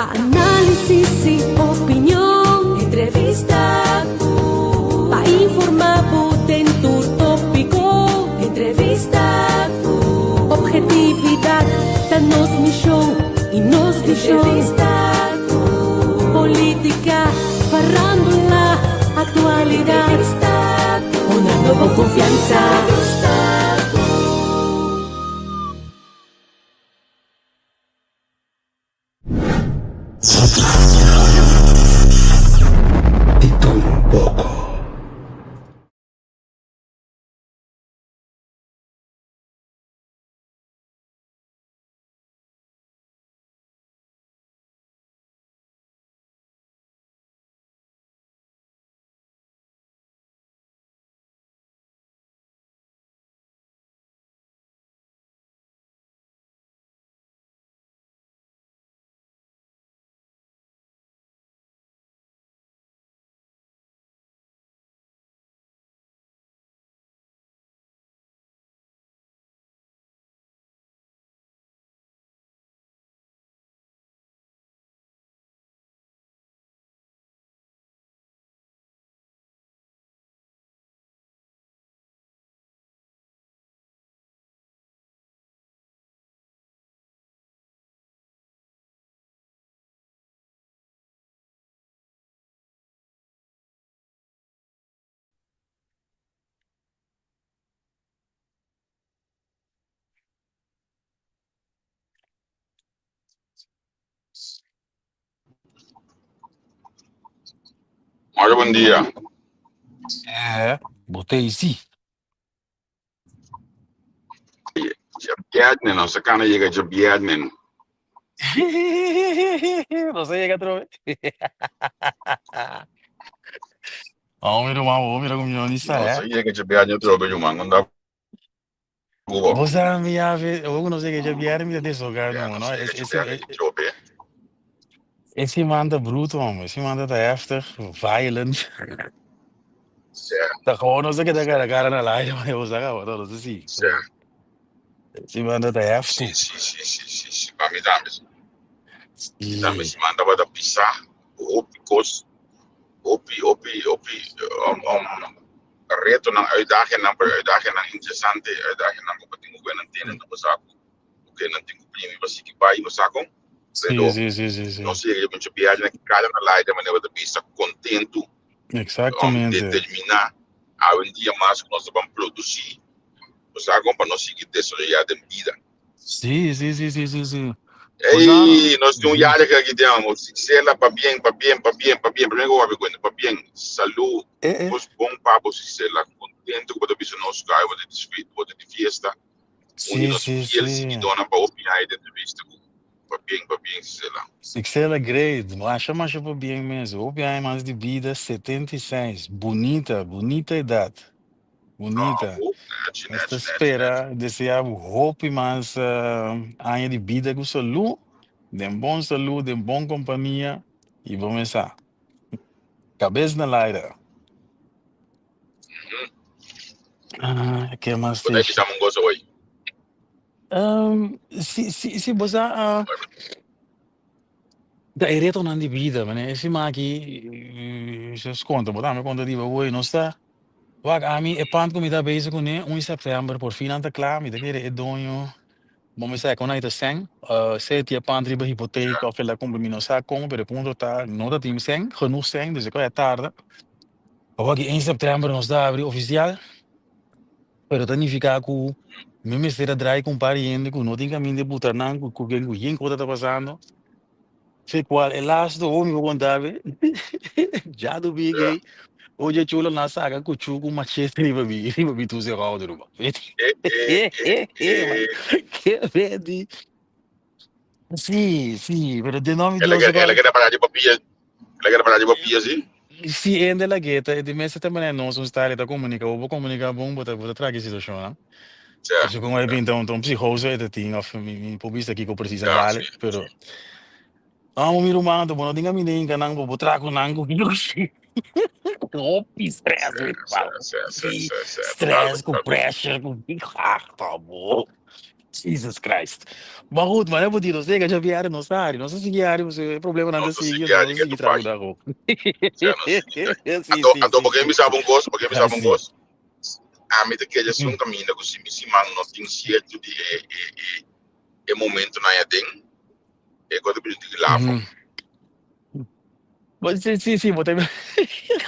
Pa análisis y opinion. Entrevista cu. Pa informa bo den tur tópico. Entrevista cu. Objetividad ta nos misión y nos visión. Entrevista cu. Política, farándula, actualidad. Entrevista cu. Una nueva confianza. Entrevista cu. Di tur un poko. Mario, bon dia. Eh, botei sí. Djabièrnè, nos a kana yega djabièrnè. Nos a yega atrobe. Oh, mi ruman, bo mira ku mi no ni sa, Nos eh. a yega djabièrnè atrobe, ruman. Unda ku bo? Bo sa mi yabe, bo ku nos yega djabièrnè mi ta deshogar Ya, numa, nos no? a yega Es, es, djabièrnè es, atrobe. e siman ta bruto, hombre. E siman ta heftig, violent. Sí, Ta gewoon nos a keda sí, cara cara na laire, maar bo sa kaba, no, no sé si. sí. E siman ta Sí, heftig. sí, sí, sí, sí, sí. Pa mi tambe. Mi tambe Sí. siman tabata pisá. Hopi kos, hopi, hopi, hopi retonan, uitdagingan, pero uitdagingan interesante, uitdagingan ku bo tin ku nan tene, ku bo sa ku ku nan tin ku primi pa sigui bai, bo sa kon. Sí, Pero sí, sí, sí, sí. nos yega mucho biahe na kada na laida manera bo ta bisa kontentu, Exactamente. determiná awendia mas ku nos ta ban produsí, bo sa kon, pa nos sigui desaroyá den bida. Sí, sí, sí, sí, sí, sí. Bo sa, Ey, nos tin un yariga aki den, Sisela, pabien, pabien, pabien, pabien. Primero ku wabi kuenta, pabien. Salú, Eh, eh. kos bon pa bo, Sisela. Kontentu ku bo ta bisa nos ku bo ta di, bo ta di fiesta. Un di Sí, nos sí, fiel sí. siguidónan pa opiná e entrevista ku. Pabien, pabien, Sisela. Sisela great. Masha, masha pabien mes. Hopi aña mas di bida, 76. Bunita, bunita edat. Bunita. Oh, nechi, Nos ta nechi, nechi, nechi. spera, deseá bo hopi mas aña di bida ku salú, den bon salú, den bon kompania i bo mes sa. Kabes na laira. Ah, ke mas Bo ta tesh? bisa mi un gosa hoy? Si, si, si, bo sa, ta e retonan di bida, mane e siman aki, se skonta, bo tambe konta riba hoy, nos ta. Wak, ami e pand ku mi ta bezig kuné, un di sèptèmber por fin nan ta kla, mi ta kere e doño bo mi sa kon nan ta sèn, sea ti e pand riba hipotek òf el a kumpra mi no sa kon, pero e punto ta no ta tin sèn, genoeg sèn, dus e kos a tarda. Awor aki un sèptèmber nos ta abri ofisial, pero ta nifiká ku mi mester a drai ku un par di hende ku no tin kaminda di buta nan ku ku yen kos ta pasando, Fe cual e laatste hoor mi por conta be. Jadu big ey. Oye chulo na saca cuchu cu machete riba mi, riba mi tu cerrado ruba. Qué vedi. Sí, sí, pero de nome Dios El a keda para di papia, el a keda para di papia, sí. Sí, en de la gueta, e di mester ta manera nos un style ta comunica, bo comunica bon, bo ta traga e situacion, no? Supongo e pinta un psicoso e ta tin of mi por bisa kiko precies a dale, pero amo mi ruman anto bo no tin caminda hinca nan bo bo traha cu nan cu kiko hopi stress mi pa hopi stress cu pressure cu ah ta bo. Jesus Christ. Maar goed, maar bo di nos yega djabièrnè nos ta hari, nos a sigui hari pasobra e problemanan ta Nos ta sigui sigui anto hari nos a ke sigui tu traha pai. dag ook. Sea, nos sigui traha. Sí, Anto, sí, anto sí, bo ke sí. bisa bo un kos, bo ke bisa bo un Así. kos. Ami ta kere si un kaminda ku si mi siman no tin sierto di e e e e momentonan ei aden, e kos ta bini di lafo. Bo sí, sí, sí, bo ta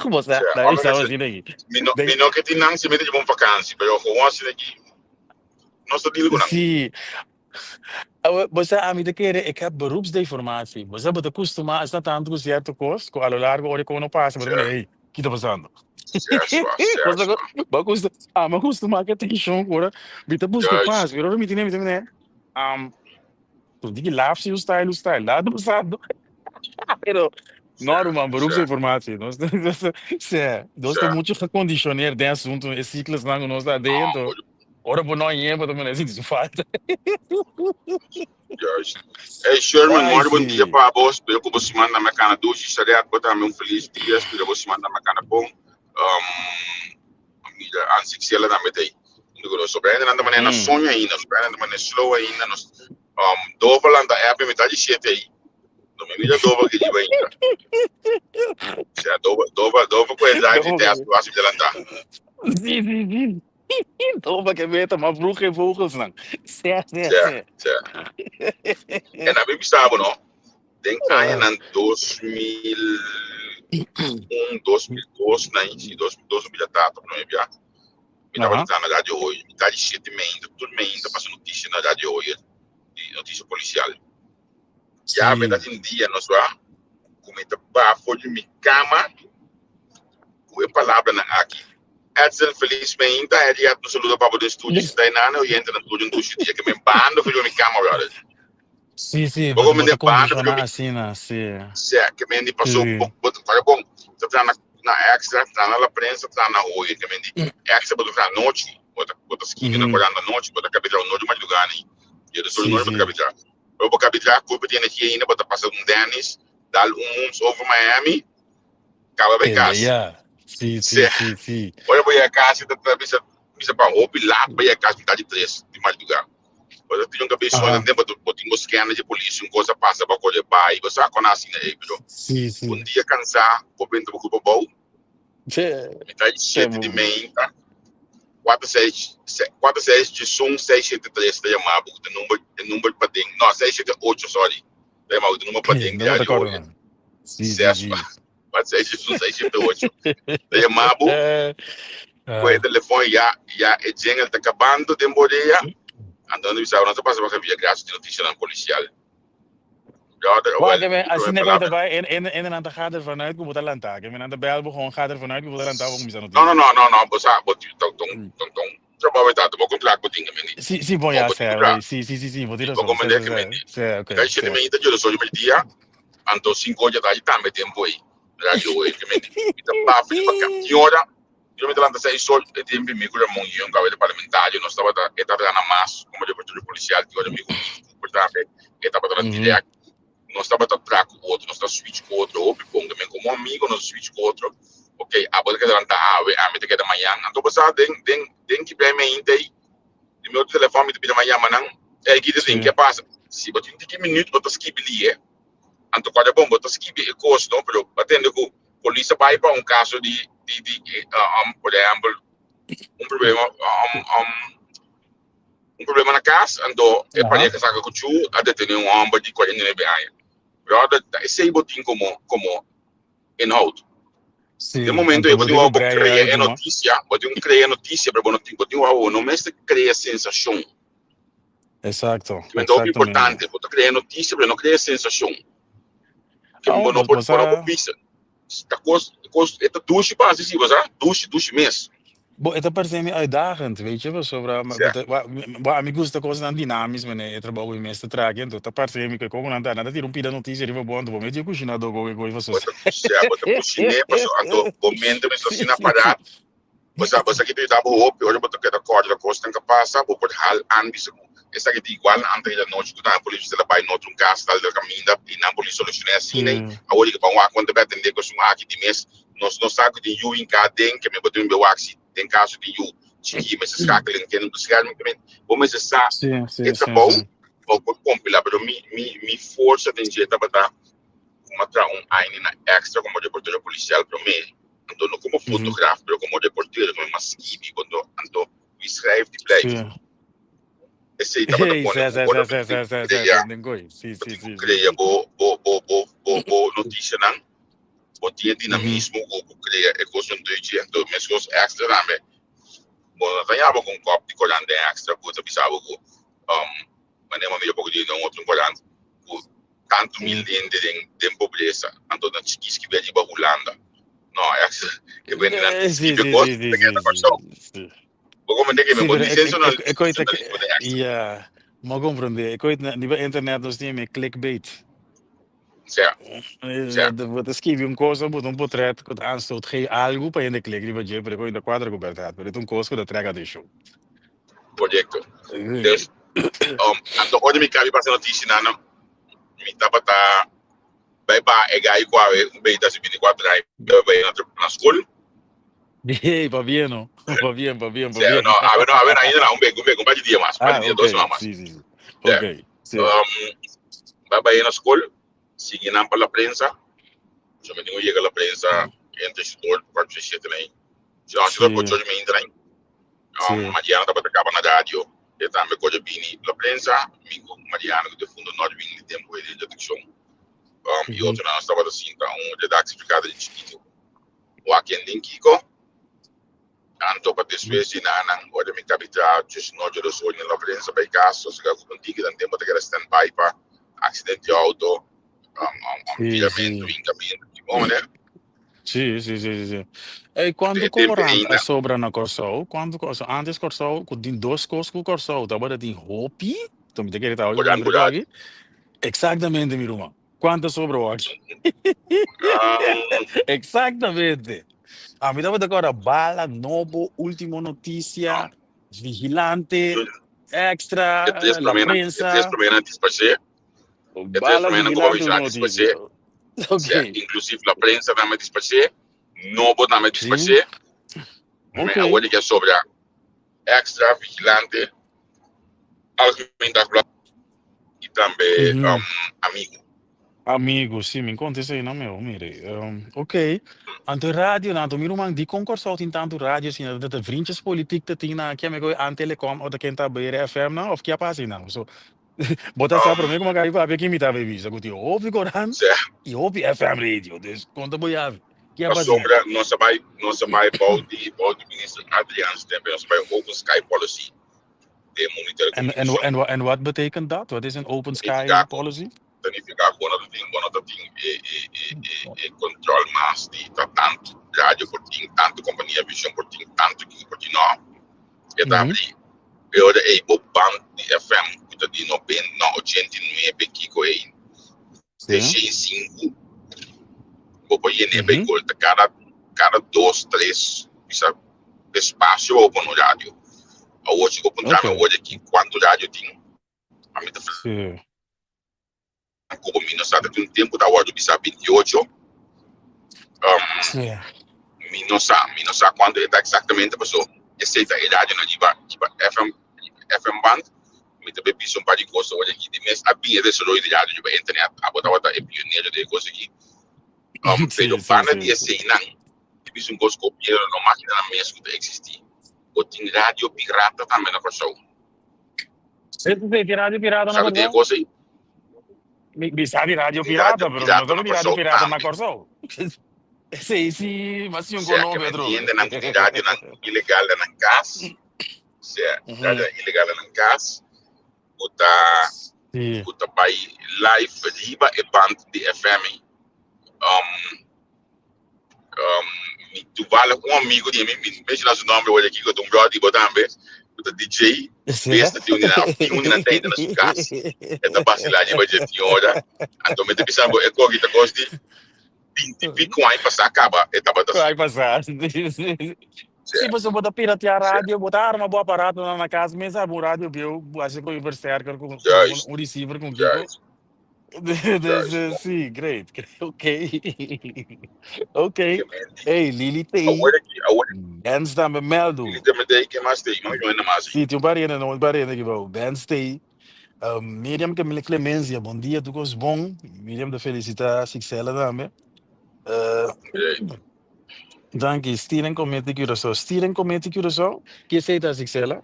bo sa, Sea, na ora bisa mester asina aki. mi no Den mi no ke tin nan si mi ta lleva un vakansi, pero gewoon asina aki nos ta deal ku nan. Sí. Awe, bo sa ami ta kere ik heb beroepsdeformatie. Bo sa bo ta kustumá asina tantu ku sierto kos ku a lo largo ora ku no pasa bo ta Sea, mira, hey, ki ta pasando? sea sua, sea Bo sa sua. bo a ami a kustumá ku e tenshon ku ora mi ta buska Juist. pas, pero ora mi tene mi ta mira, tu di ki laf si un style, un style, nada ta pasando. Pero no Sea, ruman, sea, beroepsdeformatie. Nos sea, nos ta sea. mucho gecondicioneerd den asunto, e ciclosnan ku nos ta No, adentro. bo Ora bo no yega, bo ta manda sinti su falta. Juist. Hey Sherman, Ay, mooi bon dia sí. pa bo. Spero ku bo siman na mekana dushi. Saret, bo tambe un feliz dia. Spero bo siman na mekana bon. Um, mira, ansi Xela tambe ta ei. Digo, nos sobrando nanda mané na soño ainda, sobrando nanda mané slow ainda. Nos, Dover lanta app mitad di siete ei. No me mira Dover que riba ainda. Sea, Dover, Dover, Dover ku e drive di Dover. test was delanta. Sí, sí, sí. Dover ke meta, maar vroeg geen vogels nan. Sea, sea, Sea, sea. sea. En a bisa bo no, den añanan 2001, 2002, na si 2002 mi tata prome bia. Mi tabata traha na Radio Hoy, mitad di siete meinta, tur meinta pasa noticia na Radio Hoy, di noticia policial. Ya mi ta tin dia nos wa ku mi ta baha for di mi kama ku e palabranan aki. Edsel feliz meinta, Eddie Ed un saludo pa bo den studio, si ta einan e oyentenan tur di un dushi dia ke mi bando for di mi kama brother. Sí, sí, Bo bo me ta den bando for di condiciona mi asina, sí. Sea, ke men di paso Sí. bo bo ta fara bon, ta traha na na extra, traha na la prensa, traha na Hoyer, ke men di extra bo ta traha nochi, bo ta bo ta skibi na korant anochi, bo ta kabitra un nochi madrugá ni, yo ta solo nochi bo ta kabitra. Pero bo kabitra culpa di energia ainda, bo ta pasa un Dennis, dal un Moons over Miami, caba bay Tende cas. ya. Sí, sí, Sea, sí, sí. ora bo yega cas ta ta bisa bisa pa hopi laat pa yega cas mitad di tres di madruga. Bo ta tin un cabes sona den bo bo tin bo scanner di policia un cosa pasa bo core bay, bo sa con asina ey pero Sí, sí. un dia cansa bo benta bo cuerpo abou Sí. mitad di siete di meinta. 4 6 4 6 1 6 7 3 ta yama bo ku ta number e number paden no 6 7 8 sorry ta yama bo ku ta number paden No di ta radio corda hoy nan. Sí, sí, ses sí. 4 6 1 6 7 8 ta yama bo ku e telefon ya ya e jingle ta kabando den borea anto nan ta bisa bo nan ta pasa pa Javier Gracia di noticianan policial. Brother, Wak, wel, ke men, mi prome asina ku ta palabra. bai, en, en, en nan ta gaat ervan uit ku bo ta lantá. Ke men nan ta bel bo gewoon gaat ervan uit ku bo ta lantá pa kuminsá No, no, notisia. no, no, no, bo sa, bo tin, ton, ton, ton, ton, trabou e tata, bo contract bo tin, ke men di. Sí, sí, bon, Bo, ya, bo tin sè, contract. oké. Sí, sí, sí, sí, bo tin Bo razon. Sè, comprende sè, ke men sè, di. sè, oké, Kai shete sè. men ta djora sojo mel dia, anto cinco ocho ta tambe tempo ei. Radio ei, ke men di. Mi ta bafi riba kam. Tin ora, yo mi ta lanta seis or, e tempo mi ku Ramon Young, ku awor ta parlamentario, nos tabata, e tabata gana mas komo reportero polisial, tin ora mi ku Keith Cooper tambe, e tabata na direct. Nos tabata tra ku otro, nos ta switch ku otro hopi bon, men komo amigo nos switch ku otro. Ok, abo ta keda lanta awe, ami ta keda mañan. Anto bo sa den den den ki blei mainta ei, di mi otro telefòn mi ta bira yama nan, ey ki ta den, ke pasa? Si bo tin tiki minüt bo ta skibi li'e, anto kòrda bon bo ta skibi e kos no, pero bo a tende ku polis a bai pa un kaso di di di por ehèmpel un problema un problema na cas, anto e pareha saca cu chu a detene un homber di 49 aña. Brother, ta esey bo tin como como inhoud. Sí, Den momento anto ey bo bo tin tin cu wou bo brei crea uit, e no? noticia, bo tin cu crea e noticia, pero bo no tin, bo tin wou no mester crea sensacion. Exacto, Kimen ta hopi exactamente. importante, bo ta crea noticia, pero no crea sensacion. Kimen Oh, bo no bo, por, bo bo no por sa. bisa. Ta cos, cos, e ta dushi pa haci si, bo sa? Dushi, dushi mes. Bo, e ta parse mi uitdagend, weet je, pasobra bo Sea. ta, wa, bo ami gusta cosnan dinamis, mene, e trabou ku mi mes ta traha aki, anto ta parse mi ku e kokonan ta, nan ta tira un pida notisia riba bo, anto bo mes di e kushinadó koke koe Bo pasobra. ta, sea, bo ta kushiné, paso anto bo mente mester Sí, asina sí, pará. sí. Bo sa, bo sa ki ta yuda bo hopi ora bo ta keda kòrda ta kosnan ka pasa, bo por hal an bisa ku esaki ta igual na antes di anochi ku tambe polis mester a bai nota un kas tal del kaminda i nan por solushoná asina i awor di ke ban wak kon ta bai atendé ku esun aki di mes nos no sa ku tin yu hinká den ke mi bo tin be wak si den kaso tin yu. chikí mester schakeling kennen bescherming kemen bo mester sa Sí, e sí, sí, trabou sí. bo por compila pero mi mi mi forsa den dje tabata ku mi a traha un aña na extra komo reportero polisial promé anto no komo Mhm. fotograaf pero komo reportero komo mas skibi anto anto mi schrijf die blijft Sí. esei tabata Hey, pone sí, ku sí, ora sí, mi sí, tin sí, ku sí, krea sí, sí, sí, bo sí, tin ku sí, sí, krea sí. bo bo bo bo bo bo notisianan bo tin e Mhm. dinamismo ku ku krea e kos un dutje anto meskos extra tambe bo no ta yaba ku un kòp di korant den extra ku ta bisa bo ku um manera mi a mira poko dia den un otro korant ku tantu mil Mm. hende den den pobresa anto nan chikis skibi ariba Hulanda no extra e bendinan Eh, sí, skibi sí, kos sí, ta sí, keda sí, Kòrsou. sí, sí. Bo comprende que me Sí, bo pero ni e, e, e, e coita que, sensacionalismo den extra. ja, mo comprende. E coita, niba internet nos tin me clickbait. Sea, sea. Bo ta skibi un cosa, bo ta un portret cu ta aanstoot geef algo pa hende klik riba dje, pero e coita cuadra cu berdad, pero e ta un cos cu ta trek atencion. Correcto. Dus, anto ora mi cabi pasa noticia nan, mi tabata Bai pa e gai ku awe un beta si 24 ai bai na na skol. Hey, pa bien no. Pa bien, pa bien, pa Sea, bien. no, awe no, awe no ainda no, un bek, un bek, un par di dia mas, un par di Ah, dia, dos ok. semanas mas. Sí, sí, sí. Sea, Ok, sí. bai bai na skol, sigui nan pa la prensa. So mi tin ku yega la prensa entre shidor, kwart pa shete nai. Si no, shidor pa Sí, ocho di mainta nai. sí. Mariano tabata kaba na radio, e tambe koyo bini la prensa, mi ku Mariano ku defunto Norwin di tempu ei den redakshon. I otronan nos tabata sinta un redactie vergadering chikitu. Wak ken den kiko. Anto pa despues di nan ora mi kabi traha djus nochi dos ora den la prensa bai kas, sosega ku un tiki dan tempu ta keda stand by pa accident di auto, tiramentu, hinkamentu, ki bon manera. Sí, sí, sí, sí, sí. Ey, Anto cuanto e tempu corant a ainda. sobra na Kòrsou? Cuanto Kòrsou? Antes Kòrsou ku tin dos kos ku Kòrsou tabata tin hopi. Enton mi ta kere ta hopi Corant puntra ku radio. aki. Exactamente mi ruman. Cuanto a sobra wak? Exactamente. A mi tabata kòrda Bala, Nobo, Ultimo Noticia, No. Vigilante, E Extra, tres La proménan, e tres Prensa. proménan disparsé. E tres Bala, proménan ku bo a Vigilante, menshoná Ultimo disparsé. Noticia. Sea, Ok. inclusive La Prensa tambe disparsé, Nobo tambe Sí. disparsé. Me Ok. awor di ke sobra Extra, Vigilante, Algemeen Dagblad y tambe Amigo. Amigo, sí, mi konta esei nan meu, mire. Ok. Anto e radionan, anto mi ruman, dikon Kòrsou tin tantu radio asina? Ta ta vriendjes politiek ta tin nan aki, amigo, An Telecom o ta ken ta BR FM nan of ke a pasa einan? So, bo ta sa promé ku mi a kai papia ki mi ta bay bisa ku tin hopi korant Sea, i hopi FM radio. Dus konta bo yabi, ke a pasa einan? pasobra nos a bay, nos a bay bou di, bou di minister Adriaans tempo nos a bay open sky policy den mundo di En, en, telecomunicacion. en, en wat betekent dat? Wat is een open sky Significa ku policy? ta nifiká ku bo no ta tin, bo no ta tin e, e, e, e, e control mas di ta tantu radio por tin, tantu kompania vision por tin, tantu kiko por tin. No, e ta abri e ora ei bo band di FM ku ta di noben, no, 89 kiko ei, te 105, bo por yen'é bay gol. Ta kada, kada dos, tres, bisa espasio bo por pone un radio. Awor si bo puntra mi awor aki kuantu radio tin, ami ta Franco mi no sa ta tin un tempu ta wòrdu bisa 28. Mi no sa, mi no sa kuantu e ta eksaktamente paso esei ta e radionan riba riba FM FM band. Mi ta bay bisa un par di kos awor aki di mes a bin e desaroyo di radio riba internet. Abo tabata e pionero den e kos aki. Pero banda di eseinan mi bisa un kos ku gobierno no makina nan mes ku ta eksistí. Bo tin radio pirata tambe na Kòrsou. Sí, sí, sí, radio pirata na Sabe di e Kòrsou. kos ei? Mi, mi sa di radio Tin radio pirata, pero mi no pirata sa na di radio Kòrsou pirata na tambe. Kòrsou. Esei sí, mas si un Sea kono ke men otro. tin hendenan ku tin radionan ilegal den nan kas, sea radionan ilegal den nan kas ku ta ku ta bai live riba e band di FM ei. Mi toevallig un amigo di mi, mi menciona su nombre hoy aki, ku ta un brother di bo tambe, ku ta DJ, bes ta tin un di nan, tin un di nan tenta na su kas, e ta basila riba dje tin ora, anto mi ta bisa bo e koki ta kos di binti pico aña pasá kaba e tabata Ku ai pasá. Sí, pasobra bo ta pirateá radio, bo ta arma bo aparatonan na kas mes, arma un radio bieu, bo hasi ku un versterker, ku un receiver, ku un kiko. Dus, Juist, no. sí, great. Ok. Ok. Ke men di. Hey, Lili Awor tei. aki, awor Benz tambe meldu. Lili tambe tei, ke mas tei? Mami join na mas. Sí, tin un par hende, un par hende aki bou. Benz tei. Miriam Clemencia, bon dia, tur kos bon. Miriam ta felicita Sixela tambe. Great. Danki. Steering Committee Curaçao. Steering Committee Curaçao? Ki esei ta, Sixela?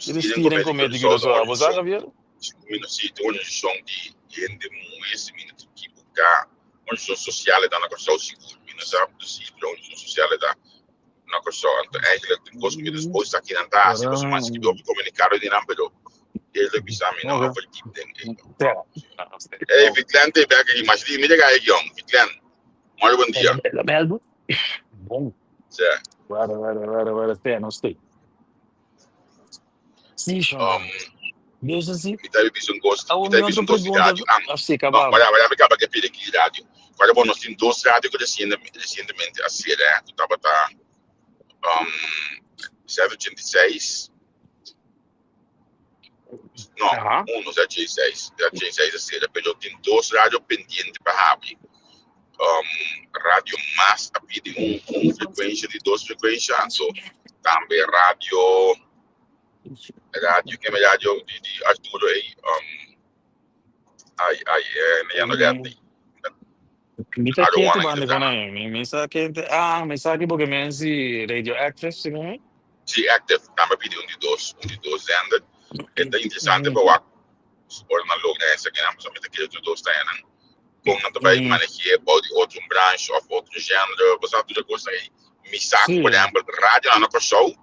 Ki ta Steering Steering Committee Committee Curaçao ta Curaçao? Abo sa, organisashon, Javier? si ku mi no si, ta organisashon di hende muhé, si mi no ta ekiboká, organisashon sosial e ta na Kòrsou sigur, mi no sa presis, pero organisashon sosial e ta na Kòrsou. Anto eigenlijk tin kos ku mi ta supos sa kinan ta hasi, pasobra mi a skibi hopi komunikado di nan, pero eerlijk bisa mi no a verdiep den e. Hey, Vitlen te bek aki, masha di mi ta gaya jong, Vitlen, mòrgen bon dia. Bon. Sè. Wara, wara, wara, wara, te, no stay. Sí, Shonda. Dios así. Mi ta bisa un kos, mi Awor ta mi bisa otro un kos di pregunta radio. Ah, así no, kaba. wara, wara, mi kaba ke pidi ki radio. Wara bo nos tin dos radio ku resientemente a sera, ku tabata 786. No, uno 786, 786 a sera, pero tin dos radio pendiente pa habri. Radio Mas a pidi un frekuensha di dos frekuensha, anto tambe radio radio ke radio di di Arturo ei ai ai eh ya no red ei. Mi ta I don't ketu wanna banda get con down. ei. Mi sa kente, ah, mi sa ki porque men si radioactive, si con Si active tambe pidi un di dos zender. E ta interesante pa wak ora nan logra esakinan pasobra mi ta kere tur dos ta nan kon nan ta bai manej'é bou di otro branch of otro genre, bo sa tur e kosnan ei. Mi sa ku por ehèmpel radionan na Kòrsou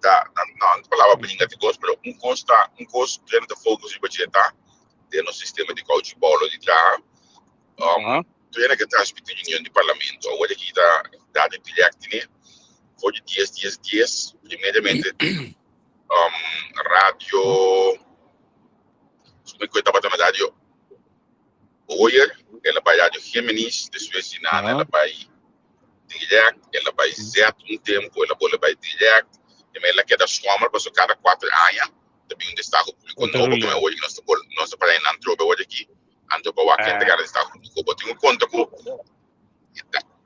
ta, no, no ta palabra bringa di kos, pero un kos ta, un kos ku nan ta focus riba dje ta den nos sistema di kouchi bolo di traha. Tur hende ke transmití reunion di parlamento awor aki ta radio direct tene for di dies dies dies primeramente radio mi ku e tabata na radio Hoyer el a bai radio Géminis despues di nan el a bai direct el a bai Z un tempu el a bolbe bai direct i el a keda schommel pasobra kada kuater aña ta bin un destaho públiko nobo ku awor nos ta nos ta para nan trobe awor aki anto pa wak kende kada destaho públiko bo tin ku konta ku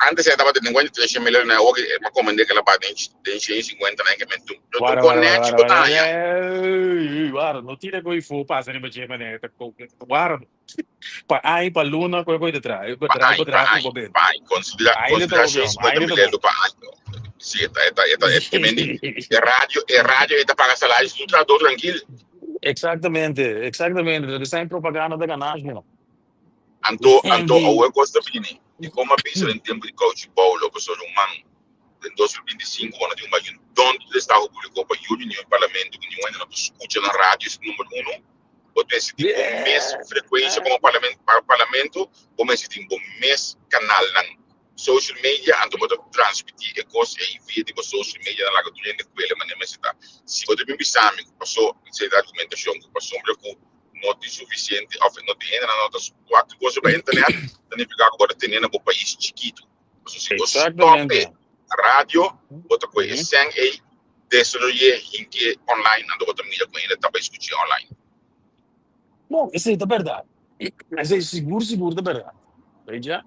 Antes e tabata den 43 mil na awor e ma komende ke la ba den den 150 na ke men tu tu Wara, wara, wara, konechi wara, bo wara. ta haña. Ey, wara, no tira koe fu pasa riba dje manera ta ko. Wara, pa ai, pa luna, koe koe ta traha. Pa Pa traha, ai, pa pa traha ai, ku bo pa ai. Konsidera Ainda ta konsidera hopi, hom, 150 ainda mil ta euro bon. pa aña. Si e ta e ta e ta e ke men di e radio e radio e ta paga salaris di un trahador trankil. Exactamente, exactamente. Lo ke sa en propaganda ta ganashi, no. Anto anto awor kos ta bini di kon a bisa den tempu di kouchi Boulo pasobra ruman den 2025 bo no tin un bai un don di destaho publiko pa yu reunion di parlamento ku niun hende no ta skucha na radio es number uno bo mester tin bo mes frekuensha komo parlamento bo mester tin bo mes kanalnan social media anto bo ta transmiti e kos ei via di bo social media nan laga tur hende kuele manera mester ta si bo ta bin bisa mi ku paso esei ta argumentashon ku pasobra ku no tin suficiente of no tin hendenan no ta wak tur cos riba internet ta nifica cu bo ta tene na bo pais chikitu. Pasobra si bo stop e radio bo ta coge e seng ey desaroye hinke online anto bo ta mira cu hende ta bay scuche online. Bon, esey ta berdad. Esey sigur sigur ta berdad. Weet je?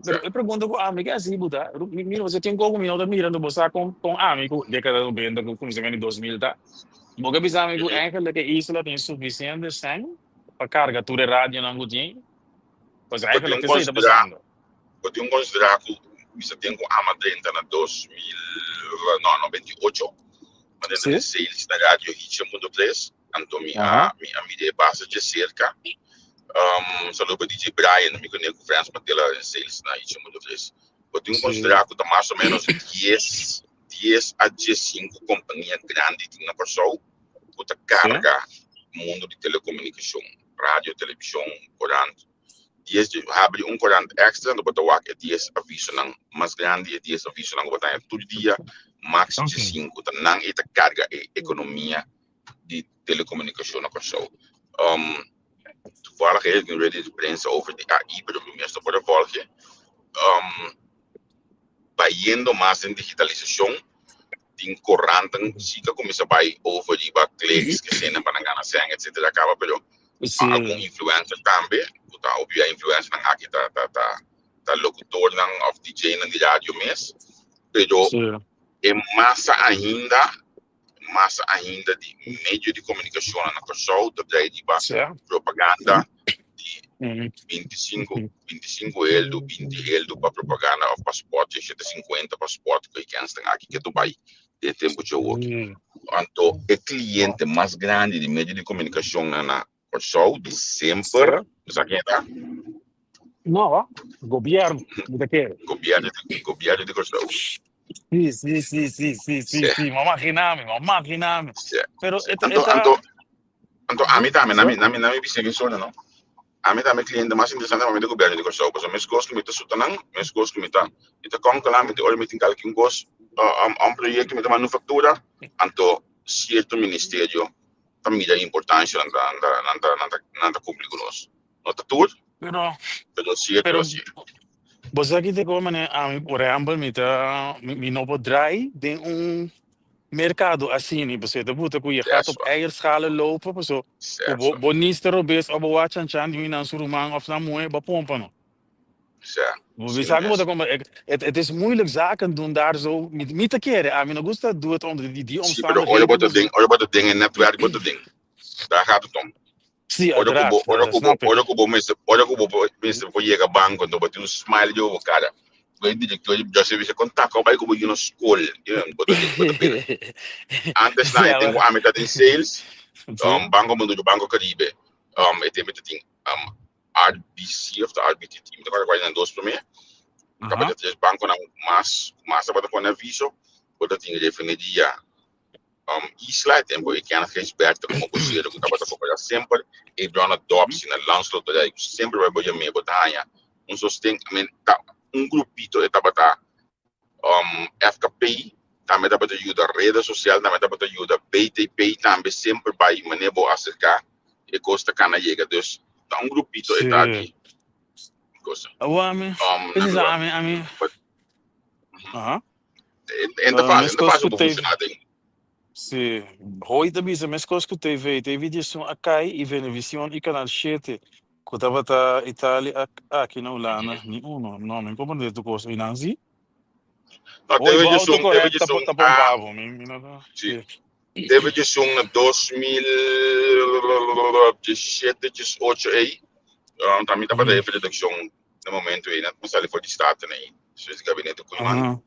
Pero e pregunta cu ami ke hasi bo ta, mira bo sa tin cu mi no ta mira anto bo sa con con ami cu decada noventa cu cuminsamentu di 2000 ta. Bo ke bisa mi cu eigenlijk e isla tin suficiente sèn pa carga tur e radionan cu tin? Pues Bo tin eigenlijk esey ta considera, pasando. bo tin considera cu mi sa tin cu ama drenta na 2000, no, 98, ma drenta den sales na radio Hitchen punto tres, anto mi a, mi a mira e base dje cerca. Saludo pa DJ Brian, mi cone cu Frans Matela den sales na Hitchen punto tres. Bo tin considera cu ta mas o menos 10 10 a 15 kompania grandi tin na Kòrsou ku ta karga mundu di telekomunikashon, radio, televishon, korant. Dies di habri un korant èkstra lo bo ta wak e dies avisonan mas grandi, e dies avisonan ku bo ta haña tur dia, maks 15. Ta nan ei ta karga e ekonomia di telekomunikashon na Kòrsou. Toevallig heb ik nu weer de prensa over di AI, pero mi mes no por a volge. Bayendo mas den digitalisashon, tin koranten si ta kuminsá bai over riba kliks, ke esena pa nan gana sèn etsetera kaba, pero. Pa algun influencer tambe, ku ta hopi bia influencernan aki ta ta ta ta locutornan of DJ-nan di radio mes, pero e masa ainda, masa ainda di medio di komunikashonnan na Kòrsou ta drai riba propaganda di 25, 25 heldu, 20 heldu pa propaganda of pa spot, 750 pa spot ku e kensnan aki ke ta bai den tempu djawoki. Anto e kliente mas grandi di medio di komunikashonnan na Kòrsou di semper, bo sa ken ta? No, gobièrnu, mi ta kere. Gobièrnu di, gobièrnu di Kòrsou. Sí, sí, sí, sí, sí, sí, sí, mi a maginá mi, mi a maginá mi. Pero e ta, e Anto, ta. anto, anto ami tambe, na mi, na mi, na mi bisa sona, no? Ami tambe kliente mas interesante pa mi ta gobièrnu di Kòrsou, pasobra meskos ku mi ta suta nan, meskos ku mi ta, mi ta kònkela, mi ta ora mi tin kalki un kos, un proyekto mi ta manda un faktura, anto sierto ministerio ta mira importancia nan ta nan ta nan ta nan ta nan ta cumpli cu nos. No ta tur, Pero, pero cierto pero así. bo sa ki te ko mane ami por ehempel mi ta mi, mi no por draai den un mercado asini pasobra ta buta ku je gaat op Eso, eierschalen lopen paso ku bo eso, bo nister robes of bo wak chanchan di nan su ruman of nan muhe bo pompa no. sa, Bo asina sa ku bo mes. ta kompa het het is moeilijk zaken doen daar zo mi mi ta kere ami no gusta doe het onder die die Sí, pero ora bo omstandigheden ta den, paso ora bo ta den e netwerk bo ta den. Daar gaat het om. sí Ora ku bo, uiteraard ora dat ku bo, snap ik. ora ku bo mester, ora ku bo por- mester por yega banko, anto bo tin un smile riba bo kara. Bo e direktor di José bisa kon ta bai ku bo yu na skol. Yu, bo ta den, bo ta bira. Antes na e Ja, tempu maar ami ta den sales, sí. Banco Mundu, Banco Caribe, e tempu ta tin RBC of ta RBTT, mi ta kòrda kual di nan dos promé. Tabata tres bankonan mas ku mas tabata pone aviso, bo ta tin refineria Isla, e tempu ei Kenneth Gijsbertha komo bosero ku tabata koperá semper, e Brona Dobbs na Landsloterij ku semper bai bo yam'é bo ta haña un sosten, I mean ta un grupito e tabata FKP tambe tabata yuda, Reda Sosial tambe tabata yuda, BTP tambe semper bai manera bo aserká e kos ta kana yega. Dus ta un grupito e ta di cosa. Awor ami, Na mi mi wak, ami, ami, but aha. en ta fácil, en ta Meskos fácil ku pa TV. funciona den. Sí, Hoy ta bisa meskos ku TV, TV diesun a kai i Venevision i Kanal shete ku tabata Italia aki na Hulanda, ni uno. No, mi komprende tur kos einan si. No, Hoy TV bo diesun, TV autocorrect ta diesun ta a, pompa bo, mi mi no ta, sí, sí. TV diesun na 2017, 18 ei, ta mi tabata hefe redakshon na momento ei, nan sali for di Staten ei, despues di gabinete Koeiman.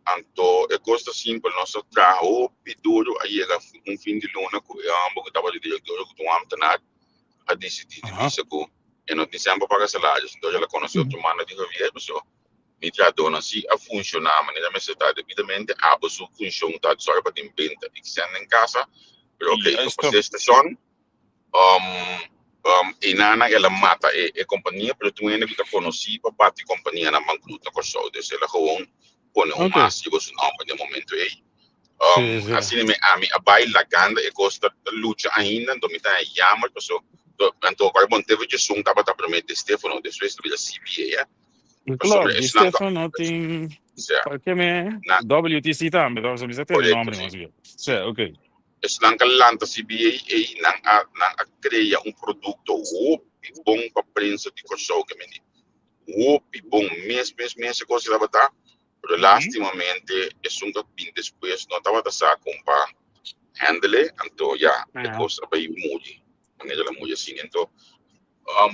Anto e kos ta simpel, nos a traha hopi duru, a yega un fin di luna ku e hòmber ku tabata direktor ku ta un ámtenar a disidí di bisa ku e no tin sèn pa paga salaris, entonces el a konosé otro manda di gobièrnu, so mi trahadónan si a funshoná manera mester ta debidamente, abo su funshon ta di sòru pa tin benta i sèn den kasa, pero oke, no pas'é stashon. Einan el a mata e e kompania, pero tin un hende ku ta konosí pa bati kompanianan bankrut na Kòrsou. Dus el a gewoon pone un mas riba su nòmber den e momento ei. Asina mi ami a bai lagando e kos ta lucha ainda, anto mi ta haña jammer paso anto kòrda bon TV Djesun tabata promé Di Stefano, despues ta bira CBA. Klopt, Di Stefano tin Ke me WTC tambe, mi sa tende nòmber mas bien. Sí, oké. Esnan ka lanta CBA ei nan a nan a krea un produkto hopi bon pa prensa di Kòrsou ke mende hopi bon mes mes mes e kos ei tabata pero lastimamente esun ka bin despues no tabata sa kon pa handle anto ya e kos a bai muri manera el a muri asina anto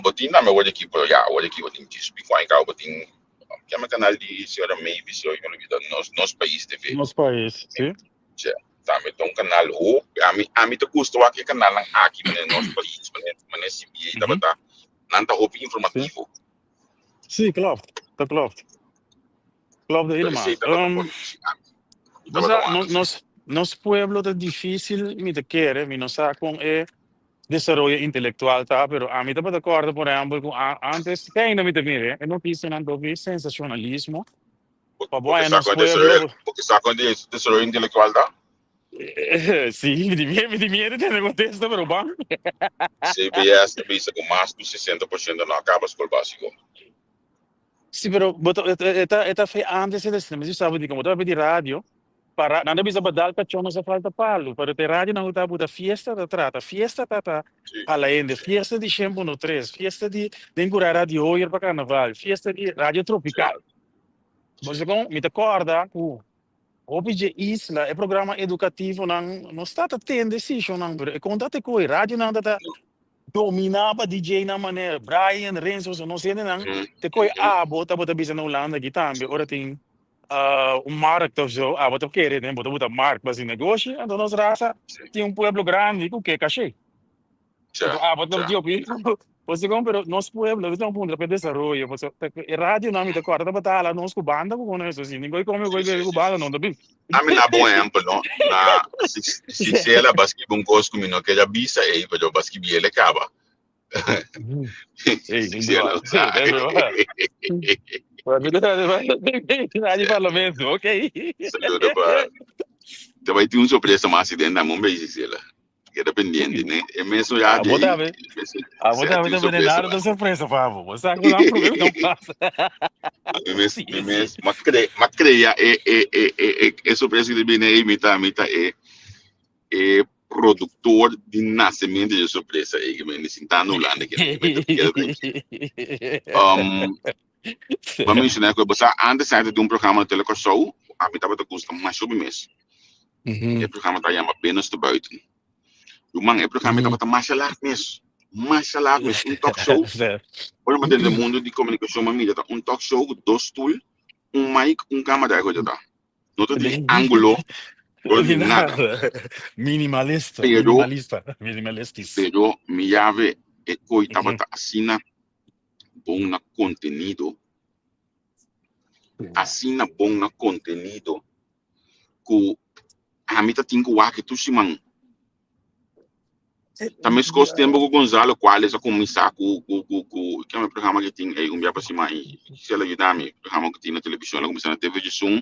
bo tin tambe awor aki pero ya awor aki bo tin djis bikwain kaba bo tin kiami kanal di señora Mavis mi a olbida nos nos pais TV. Nos pais si. Che, tambe ta un kanal hopi. Ami, ami ta gusta wak e kanalnan aki manera Nos Pais, manera, manera CBA tabata. Nan ta hopi informativo. Sí, klopt. Dat klopt. Klopt Pero helemaal. esei tabata por sí, ami tabata Bosa, wak no, sí. nos, nos pueblo ta difícil, mi ta kere, mi no sa con e desaroyo intelectual ta, pero ami tabata corda, por ejemplo, cu antes, te ainda mi ta mira, e noticianan ta hopi sensacionalismo. Pa bo Bo ke haña sa nos kon pueblo. desaroyo, bo ke sa kon desaroyo intelektual ta? Sí, mi tin mi tin miedo di tende kontesta, pero ban. CBS ta bisa ku mas ku 60% no a kaba skol básiko. Sí, pero bo ta, e ta, e ta fe antes e ta, mi si sabi di komo, bo ta papia di radio. Para, nan ta bisa pa dal kachó no sa falta palu, pero te radio nan ku ta buta fiesta ta trata, fiesta ta ta hala hende, fiesta di shen punto tres, fiesta di den kura Radio Hoyer pa karnaval, fiesta di Radio Tropical. Bo sa kon? Mi ta kòrda ku hopi dje isla e programa edukativonan no sta ta tende si shonnan, pero e kon ta te koe radionan ta ta dominá pa DJ-nan manera Brian, Renzo, so nos hendenan te koe abo tabata bisa na Hulanda aki tambe ora tin un markt of zo, abo ta kere den bo ta buta markt pa hasi negoshi, anto nos rasa tin un pueblo grandi ku ke kashe. Anto abo ta di opinion, bo si kon, pero nos pueblo, nos ta puntra pa e desaroyo, pasobra e radionan mi ta kòrda tabata hala nos ku banda ku kono eso, si ni goy kome goy bebe ku banda no ta bin. Ami na bon ehempel no, na si sela ba skibi un kos ku mi no keda bisa ei, pero ba skibi el e kaba. Parlamento, ok. Saludo pa. Te vai tin un sorpresa mas den dame un beis Gisela. Queda pendiente, ne? E mesmo ya Ah, de bo tambe. Ah, bo tambe ta bene nada ta sorpresa pa bo. Bo sa ku nan prome no pasa. Mi mes, mi mes, ma cre, ma crea e e e e e e sorpresa que viene aí, mi ta, mi ta e e productor di nacemento di sorpresa ei que me sintando Hulanda que me tranquilo. Um, ba mencionar que você antes sabe de um programa na Telecor a mim tava gusta mais sobre mês. E programa tá chama Binnenste Buiten. Man, e programa tava mais laat mes. Mais laat mes, un talk show. Ora maar den mundo di comunicação, maar mira, un talk show, dos stoel, un mic, un cámara, tá. No ta tin ángulo, no tin nada. Minimalista, Pero, minimalista, minimalistis. pero mi llave e koi tabata asina bon na kontenido, asina bon na kontenido ku ami ta tin ku wak tur siman. Ta meskos tempu ku Gonzalo Cuales a kuminsá ku ku ku ku ke e programa ke tin ei un bia pa siman ei si el a yuda mi programa ku tin na televishon el a kuminsá na TV Djesun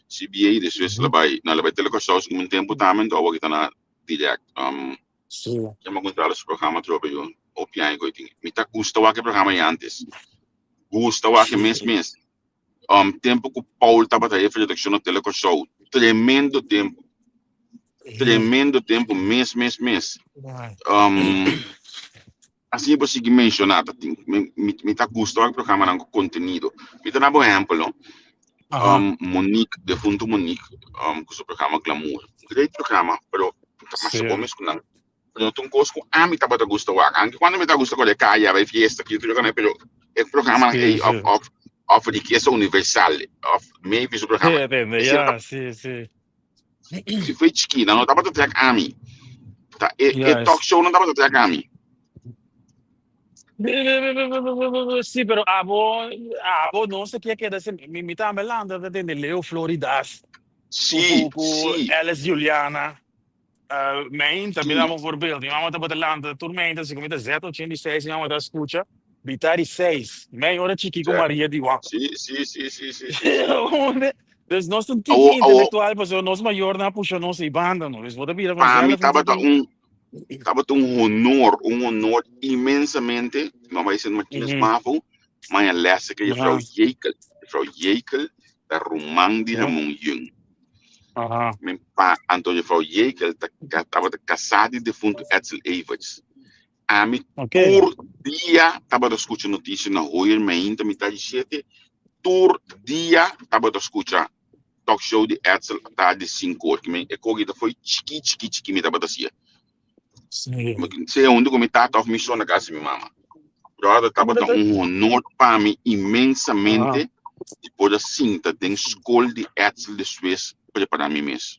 CBA despues el a bai no el a bai Telekòrsou segun un tempu tambe anto awor ki ta na Direct yama Gonzalo su programa atrobe yu hopi aña ku e tin mi ta gusta wak e programa ei antes gusta wak e mes mes tempu ku Paul tabata hefe redakshon na Telekòrsou tremendo tempu Tremendo tempo mes mes mes. Um, asina por sigui menciona, ta tin, mi, mi, mi ta gusta wak programanan ku contenido. Mi ta daba un ehempel, no? Aha. Monique, defunto Monique, ku su programa Glamour. Great programa, pero ta masha bon mes ku nan. Pero no ta un kos ku ami tabata gusta wak. Anke kuando mi ta gusta kore kaya, bai fiesta, kiko yo pero e programanan ei of, of, of Rikesa Universal, of maybe su programa. Sí, entiende, Esei ya, sí, sí. Si fue chikí, nan no tabata trek ami. Ta e, e talk show no tabata trek ami. Sí, pero abo, abo no se kia keda sin, mi, mi tambe lanta ta tende Leo Floridas, Sí, ku, ku sí. Alice Juliana, uh, meinta, mi Sí. daba un voorbeeld, mi mama tabata lanta tur meinta, si ku mi ta zet 86, mi mama ta skucha, Bitari seis, mei ora chikí ku Maria di wak. Sí, sí, sí, sí, sí, sí, sí. Dus nos ta un tiki Awo, awo, intelectual pasobra nos mayornan a pusha nos ei banda no. Dus bo ta bira pa mi vanzelf un tabata tiki. un tabata un honor, un honor inmensamente, no bai Sint Martinus Mavo, maña lès ke juffrouw Jekel, juffrouw Jekel ta ruman di Ramon Jung. Mi pa anto juffrouw Jekel ta tabata kasá di defuntu Edsel Everts. Ami tur dia tabata skucha notisia na Hoyer Meinta mitad di shete. Tur dia tabata skucha talk show di Edsel atardi sinku or. Kimen e kogi ta foi chiki chiki chiki mi tabata sia. Sea huntu ku mi tata of mi so na kas di mi mama. Brother tabata un honor pa mi inmensamente di por a sinta den skol di Edsel despues prepara mi mes.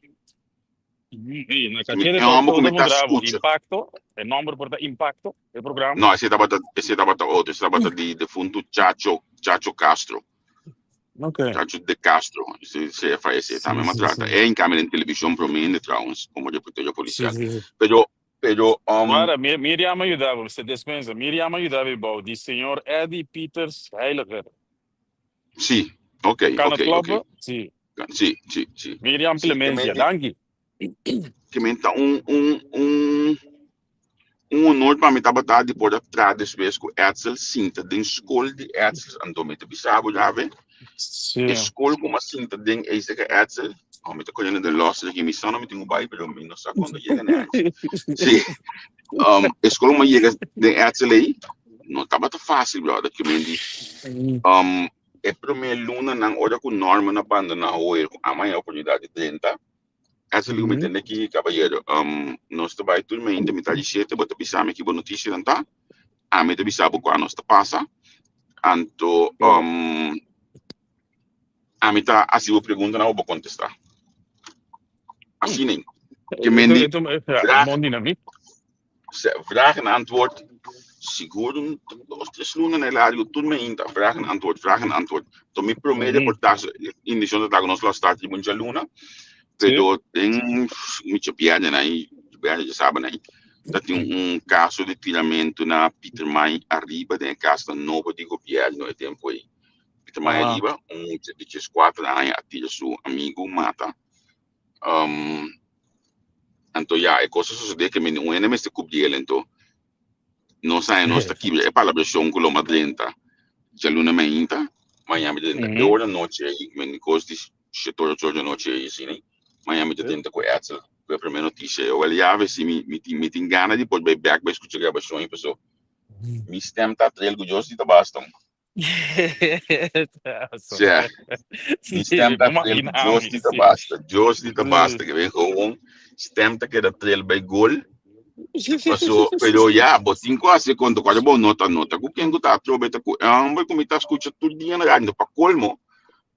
Ey, na Mi caché de e homber talk ku show mi ta ta muntra bo skucha. Impacto, e nomber por ta Impacto, e programa. No, ese tabata, ese tabata otro, ese tabata di defuntu Chacho, Chacho Castro. Ok. Chacho de Castro, ese, ese fallece, tambe Sí, ma sí, trata. sí. E in cambio den television promende trouwens, como reportero Sí, policial. sí, sí. Pero, pero, um, Guarda, Miriam a yuda bo, se despensa. Miriam a yuda bo bou di señor Eddie Pieters Heiliger. Sí, ok, Kan het ok, ok. kloppen? Sí. Sí, sí, sí. Miriam Sí, que Clemencia, men, danki. que men ta un, un, un, un honor pa mi tabata di por a traha despues ku Edsel sinta den skol di Edsel. Anto mi ta bisa bo ya ve, Sí. e skol ku mi a sinta den ei seka Edsel, Oh, mi ta koyendo den los aki, mi sa no mi tin un bai, pero mi no sa cuando yega na Edsel. Sí, e skol mi yega den Edsel ei, no tabata fácil, brother, ke men di, e promé lunanan ora ku Norman a bandoná Hoyer, ku a haña oportunidat di drenta, Edsel di ku mi tende aki, kabayero, nos ta bai tur mainta mitad di shete, bo ta bisa mi ki bo notisianan ta, ami ta bisa bo kua nos ta pasa, anto, Ami ta hasi bo preguntanan bo por kontestá. Asina ei. Ke men di vraag, vraag en antwoord, sigur un dos, tres luna na e largo, tur mainta, vraag en antwoord, vraag en antwoord. To mi promé reportahe, intenshon ta ta ku nos lo a start riba un djaluna, pero den mi djabièrnè nan ei, djabièrnè djasabra nan ei, ta tin un kaso di tiramentu na Pietermaai ariba den e kasnan nobo di gobièrnu e tempu ei. Pieter Mai ariba, un mucha di 14 aña a tira su amigu mata. Anto ya, e kos a sosodé ke mi un hende mester kubri el, anto nos haña nos ta kibra e palabrashon ku lo m'a drenta djaluna mainta, mañana mi ta drenta e ora nochi ei, mi kos di shete ora ocho ora di anochi ei asina, mañana mi ta drenta ku Edsel ku e promé notisia ei. Awel ya si mi tin gana di por bai bèk bai skucha grabashon ei paso mi stèm ta trel ku Dios di ta basta. Sea, mi stem ta tril, Dios di ta basta, Dios di ta basta, que ven gewoon, stem ta queda tril bij gol. Paso, pero ya, bo tin ku hasi konto, kuando bo nota nota ku ken ku ta atrobe ta ku e homber ku mi ta skucha tur dia na radio, pa kolmo,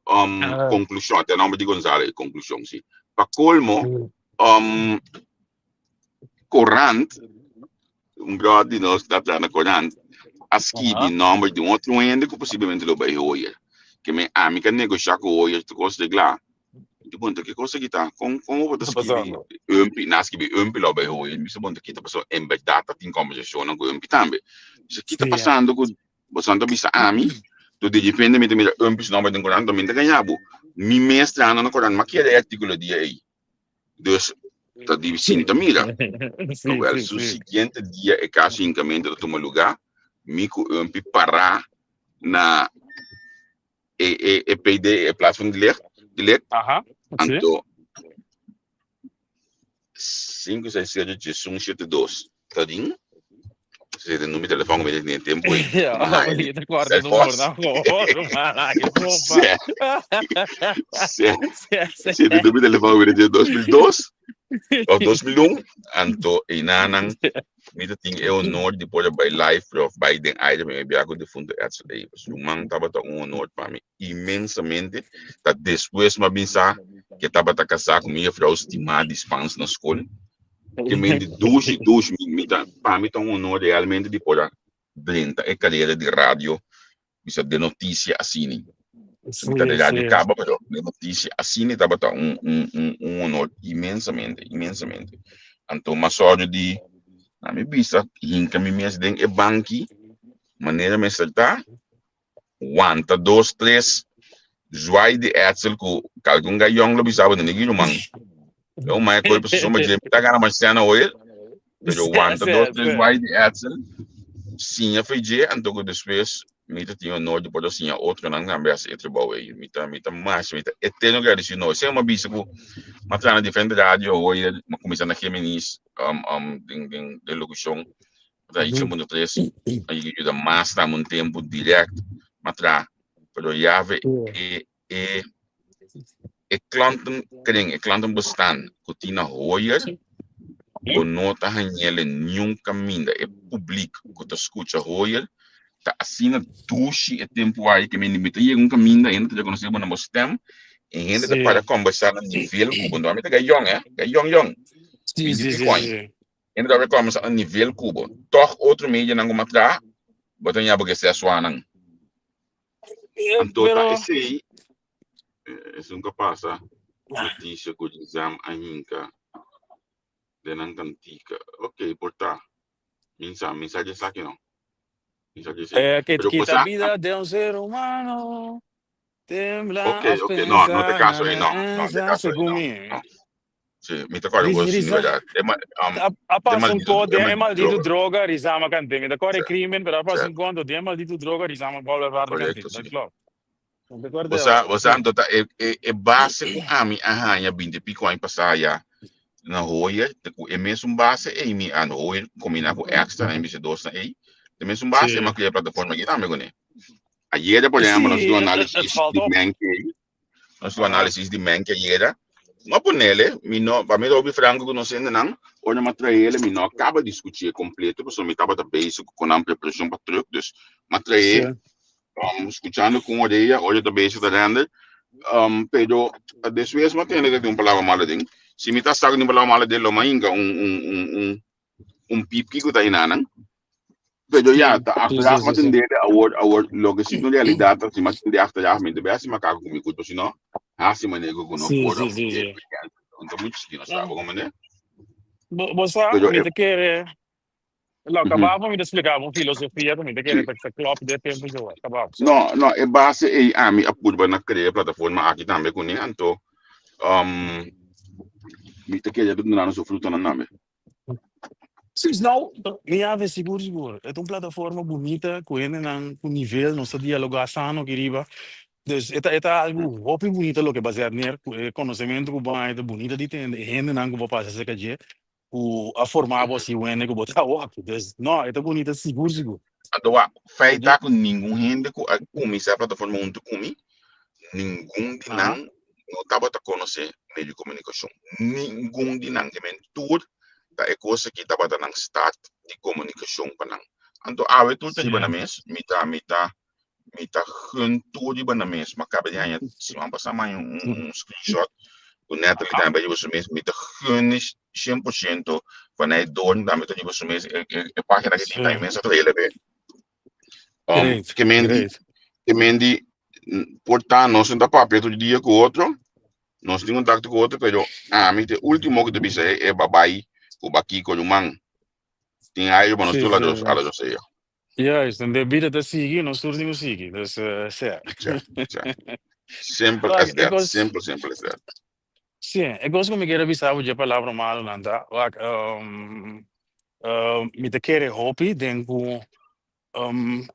konklushon, te nomber di Gonzalo e konklushon, si. Pa kolmo, korant, un bròder di nos ta traha na korant, a skibi nòmber di un otro hende ku posiblemente lo bai Hoyer. Ke men ami ka negoshá ku Hoyer tur kos reglá. Mi di, Bon, ta ki kos aki ta? Kon kon bo ta skibi Umpi? Nan a skibi Umpi lo bai Hoyer. Mi bisa, Bon, ta ki ta pasando? En bèrdat ta tin kòmbersashonnan ku Umpi tambe. Mi bisa, Ki ta pasando ku boso ta bisa ami? Tur di repente mi ta mira Umpi su nòmber den korant, mi ta gaña bo. Mi mes trahando na korant, mi a kere e artíkulo dia ei. Dus ta di sinta mira. Wel, su siguiente dia e caso hincamento ta tuma lugar, mi cu Umpi para na e, e, e PD, e plaats van delict, delict. Anto 5, 6, 7, 8, 1, 7, 2. Ta din? Ese ta numero di telefòn ku mi ta tene tempu ei. Ja, Ai, je te kwart nummer Selfos. nou gewoon, maar ik pompa. Se, se, se de numero di telefòn ku mi ta tene 2002 of 2001. Anto einanan mi ta tin e honor di por a bai live of bai den aire pa mi bia ku defunto Edsel Evers. Ruman tabata un honor pa mi inmensamente. Ta despues mi a bin sa ke tabata kasá ku mi juffrouw stimá di Spans na skol. Ke men di dushi dushi mi mi ta pa mi ta un honor realmente di por a drenta e carera di radio bisa de noticia asini. So mi ta de radio caba pero de noticia asini tabata un un un un honor inmensamente inmensamente. Anto mas sòru di na mi bisa hinka mi mes den e banki manera mester ta wanta dos tres zwaai di Edsel ku kalkun gayon lo bisa bo nigi ruman. E un mai koi position ba dje ta gana mas sena hoy pero wanta dos tres zwaai di Edsel siña fe dje anto ku despues mi ta tin honor di por a siña otronan tambe hasi e trabou ei. Mi ta mi ta masha mi ta eterno gradisido no. Esei mi a bisa ku mi a traha na diferente radio hoy mi a kuminsá na Geminis den den den lokushon Ta ichi mundo tres a yuda mas na un tempo direct ma tra pero yave e e e klanten kring e klanten bestaan ku tin na Hoyer bo no ta hañele niun kaminda e publiek ku ta skucha Hoyer ta asina dushi e tempo ai ke mi mi ta yega un kaminda hende ta rekonosé bo na bo stem e hende ta para kombersá na nivel ku bo mi ta gayòn eh gayòn yòn 20 i pico aña. Hende ta rekomensá na nivel ku bo. Tòg otro medianan ku m'a traha, bo ta ña bo ke sea suanan. Anto ta esei, esun ka pasa notisia ku Gisam a hinka den nan kantika. Ok, por ta. Mi sa, mi sa di esaki no. Mi sa di esei. Que Pero quita cosa, vida de un ser humano, tembla ok, al ok, no, no te pensar caso na ei, no, no te esa, caso ei, segun no, mi. no. Sí, mi ta kòrda Riz, ku sí, Risa, verdad. E ma, a, a de pasa un maldito, ko e den e maldito maldito droga. droga Rizama kante. Mi ta kòrda Sí, e krimen, pero a sí, pasa un konto den e maldito droga Rizama bolbe parti kante. correcto, Dat sí. klopt. Bosa, bosa anto ta e, e, e base ku ami a haña 20 pico aña pasá ya na Hoyer, te ku e mesun base ei mi a Hoyer kombiná ku extra en bise dos na ei. E mesun base Sí. ma kria plataforma aki tambe kuné. Ayer, por ejemplo, nos Sí, do het, het análisis valt di op. Menke. Nos do Aha. análisis di Menke ayer. Ma ponele, mi no, pa mi hopi franco ku nos hendenan, ora mi a traele, mi no a kaba di skuch'é kompleto, pasobra mi tabata bezig ku nan preparashon pa truk, dus mi a trae Sí. Skuchando ku un orea, ora ta bezig ta render. Pero despues mi a tende ku tin un palabra malo aden. Si mi ta sa ku tin un palabra malo aden, lo mi a hinka un, un, un, un, un pipki ku ta hinanan. Pero ya, ta achteraf mi a tende awor, awor, loke si un realidat ta, si mi a tende achteraf, mi ta bai hasi makaku ku mi kulpa, si no, hasi manera ku no por. Un ta muchu chikí, no sa, bo komprende? Bo sa, mi ta kere Lo, kaba pa mi ta splika bo filosofia ku mi ta kere ta klop de tempu yo. Kaba. No, no, e base ei ami a purba na krea plataforma aki tambe kuné, anto um, mi ta kere duna nan su frutanan tambe. Sí, nou, mi a ve sigur sigur. E ta un plataforma bunita ku hendenan ku nivel nos ta dialogá sano aki riba. Dus e ta e ta algu hopi bunita loke bo a zet neer ku e konosementu ku bo a haña ta bunita di tende e hendenan ku bo pasa serka dje. Ku a forma bo así wende ku bo ta awor. Dus, no, e ta bunita sigur sigur. Anto wak, feit ta ku ningun hende ku a kuminsá e plataforma huntu ku mi, ningun di nan no tabata konosé medio di komunikashon. Ningun di nan. Ke men tur ta e kos aki tabata nan start di komunikashon pa nan. Anto awe tur ta riba nan mes. Mi ta, mi ta Mi ta gun tur riba nan mes. Mi a kaba di haña siman pasá mi a haña un, un screenshot ku Natalie tambe riba su mes. Mi ta gun 100% van hij Doorn tambe ta riba su mes. E, e, e página ki tin ta inmensa trail be. Great, Ke men di, great. ke men di, por ta nos no ta papia tur dia ku otro, nos tin kontakto ku otro, pero ami ta e último ku ta bisa e, e babai ku bakiko ruman. Tin aire pa nos Sí, tur la sí. dos, a la dos eyo. Juist, en de bida ta sigui, nos tur tin ku sigui. Dus, sea. Ja, ja. Simple Wak, as e that. kos, Simple, simple as that. sí, e kos ku mi kier a bisa bo dje palabra malunan ta, wak, mi ta kere hopi den ku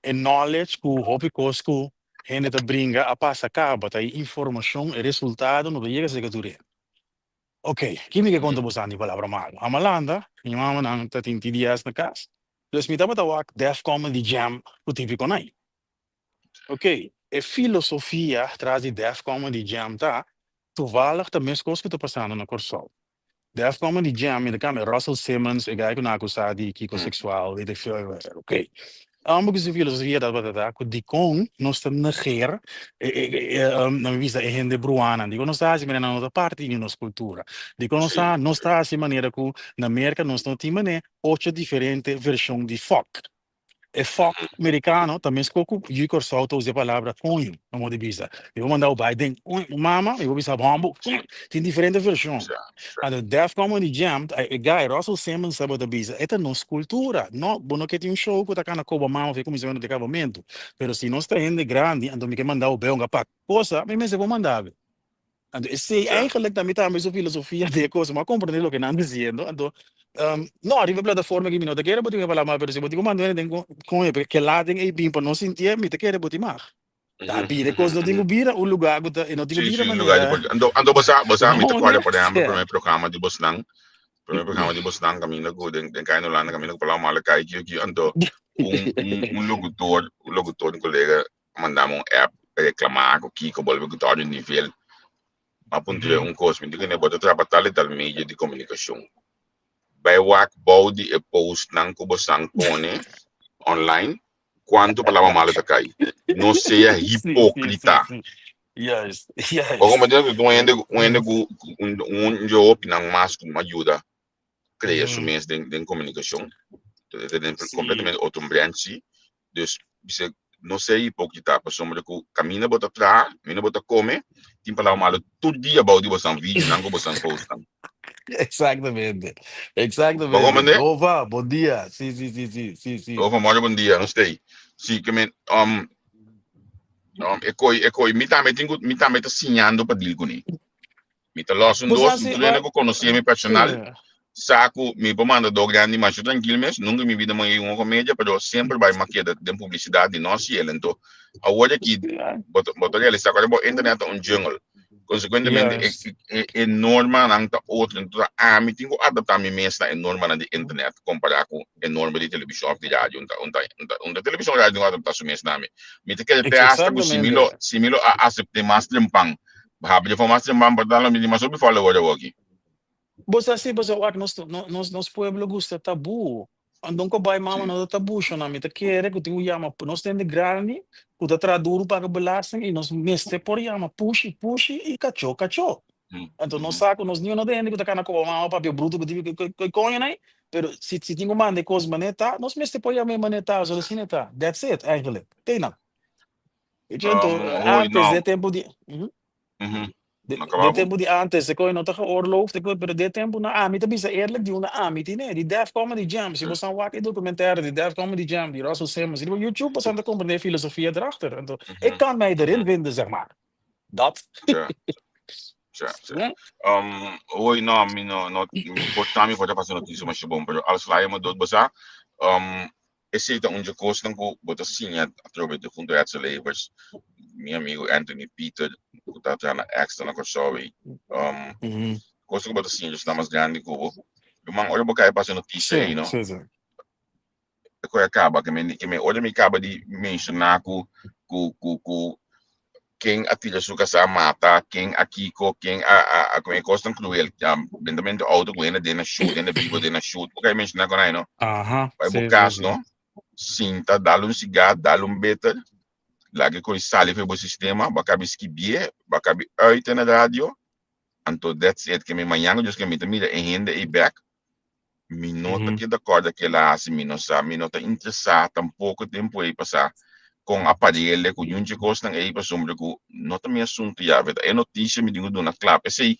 e knowledge ku hopi kos ku hende ta bringa a pasa kaba, ta e informashon, e resultado no ta yega serka tur hende. Ok, ki mi ke konta boso di palabra malu? Amalanda, mi mamanan ta tin TDS na kas, Dus mi tabata wak Def Comedy Jam ku TV Konai. Ok, e filosofia tras di Def Comedy Jam ta, toevallig ta meskos ku ta pasando na Kòrsou. Def Comedy Jam, mi ta kambia Russell Simmons, e guy ku nan akusá di kiko seksual, weet ik veel, ok. Ambo ku su filosofia tabata ta ku dikon nos ta neger e, e, e, nan mi bisa e hende bruanan, dikon nos ta hasi manera nan no ta parti di nos kultura, dikon nos ta nos ta hasi manera ku na Merka nos no tin manera ocho diferente vershon di fuck. E fuck merikano ta meskos ku yu Kòrsou ta usa e palabra koño, na modo di bisa. Mi por manda bo bai den koño, mama, mi por bisa bo hòmber, koño. Tin diferente vershon. Anto Def Comedy Jam, e guy Russell Simmons tabata bisa, e ta nos kultura. No, bo no ke tin un show ku ta kana koba mama for e kuminsamentu te kabamentu. Pero si nos ta hende grandi, anto mi ke manda bo bai hunga pa kosa, mi mester por manda bo. Anto esei eigenlijk ta mi tambe su filosofia di e cosa. Mi a comprende loke nan diciendo. Anto, no, riba e plataforma aki mi no ta kere bo tin e palabra mal, pero si bo tin ku manda hende den con e ke laten ei bin pa no sintié, mi ta kere bo tin mag. Ta bira e cos no tin ku bira un lugar ku ta, e no tin ku Sí, bira sí, un lugar di manera. por. Anto, anto bo sa, bo sa, mi ta No, kòrda ne? por ehèmpel Sea. promé programa di bosnan, promé programa di bosnan kaminda ku den den Kaino Landa kaminda ku palabra malo kai kio kio, anto un un un locutor, un locutor, un kolega manda mi un app reclama cu kico bolbe cu ta otro nivel. Ma puntra un cos, mi di cu bo ta traba tal y tal medio di comunicacion. Bay wak bou di e postnan cu bosan pone online cuanto palabra malo ta cay. No sea hipocrita. Juist, juist. Bo comprende? Un hende, un hende cu, un, un dje hopinan mas cu no ayuda crea su mes den, den comunicacion. Den completamente otro branch, si. Dus, bisa, no sea hipócrita, pasobra ku kaminda bo ta traha, kaminda bo ta kome, tin palabra malo tur dia bou di bosan videonan ku bosan postan. Exactamente, Bo exactamente. komprende? Ova, bon dia. Sí, sí, sí, sí, sí, sí. Ova, mòrdu bon dia, nos t'ei. Sí, ke men, um, um, e koi, e koi, mi tambe tin ku, mi tambe ta siñando pa deal kuné. Mi ta lòs un Bo sa dos, si, tur hende ku konosé mi personal, sí. Sa ku mi por manda do grandi masha trankil mes, nunka en mi bida mi a yega un komedia, pero semper bai mi a keda den publisidat di nos i el. Anto awor aki bo ta bo ta realisá ku bo internet ta un jungle. Konsekuentemente e e e normanan ta otro. Enton ami tin ku adaptá mi mes na e normanan di internet kompará ku e norma di televishon òf di radio. Un ta un ta un ta televishon radio tin ku adaptá su mes na mi. Mi ta kere te hasta ku si mi lo si mi lo a asept'é mas trempan, habri for mas trempan, por tanto mi tin mas hopi follower awoki. Bo sa si pasobra wak nos nos nos pueblo gusta tabú. Andon ku bai mama no ta tabú shona mi ta kere ku tin ku yama nos hende grandi ku ta traha duru paga belasting i nos mester por yama pushi pushi i kachó kachó. Anto nos sa ku nos niun no ta hende ku ta kana koba mama papia brutu ku tin ku koño nai pero si si tin ku manda e kos manera ta nos mester por yama e manera ta pasobra asina e ta that's it eigenlijk te nan. Anto Hoy antes no. den tempu di. De, No de acababo. tempo di antes, e koe no ta geoorloofd, e koe, pero de tempo na ami ta bisa eerlijk di unda ami tine, di Def Comedy Jam. Si bo san wak e documentaire di Def Comedy Jam di Russell Simmons, riba YouTube bo san ta comprende e filosofia erachter. Anto, ik kan mij erin vinden, zeg maar. Dat. Ja. Ja, ja. Ja. Hoi, no, mi no, no, por ta mi por ta pasa noticia masha bon, pero als laia me dood basa, Esei ta un dje kosnan ku bo ta siña atrobe di huntu Edsel Evers, mi amigu Anthony Pieter ku ta traha na Extra na Kòrsou ei. Kosnan ku bo ta siña dje esnan mas grandi ku bo. Ruman, ora bo kai pasa notisia ei no, e koi a kaba. Ke men ke men ora mi kaba di menshoná ku ku ku ku ken a tira su kasá mata, ken a kiko, ken a a a ku e kosnan kruel. Bentamente outo ku hende den a shoot, hende bibo den a shoot. Bo ka e menshoná kon ai no? Aha, Bai bo sí, sí, kas sí. no, sinta, dal un sigá, dal un beter, laga e kos sali for bo sistema, bo a kabi skibié, bo a kabi uita na radio, anto that's it. Ke mi mañana ku Dios ke mi ta mira e hende ei bèk, Mi no ta keda kòrda ke el a hasi, mi no sa, mi no ta interesá tampoko tempu ei pasá kon a parele ku yunchi e kosnan ei pasobra ku no ta mi asuntu ya, ta e notisia mi tin ku duna kla. P'esei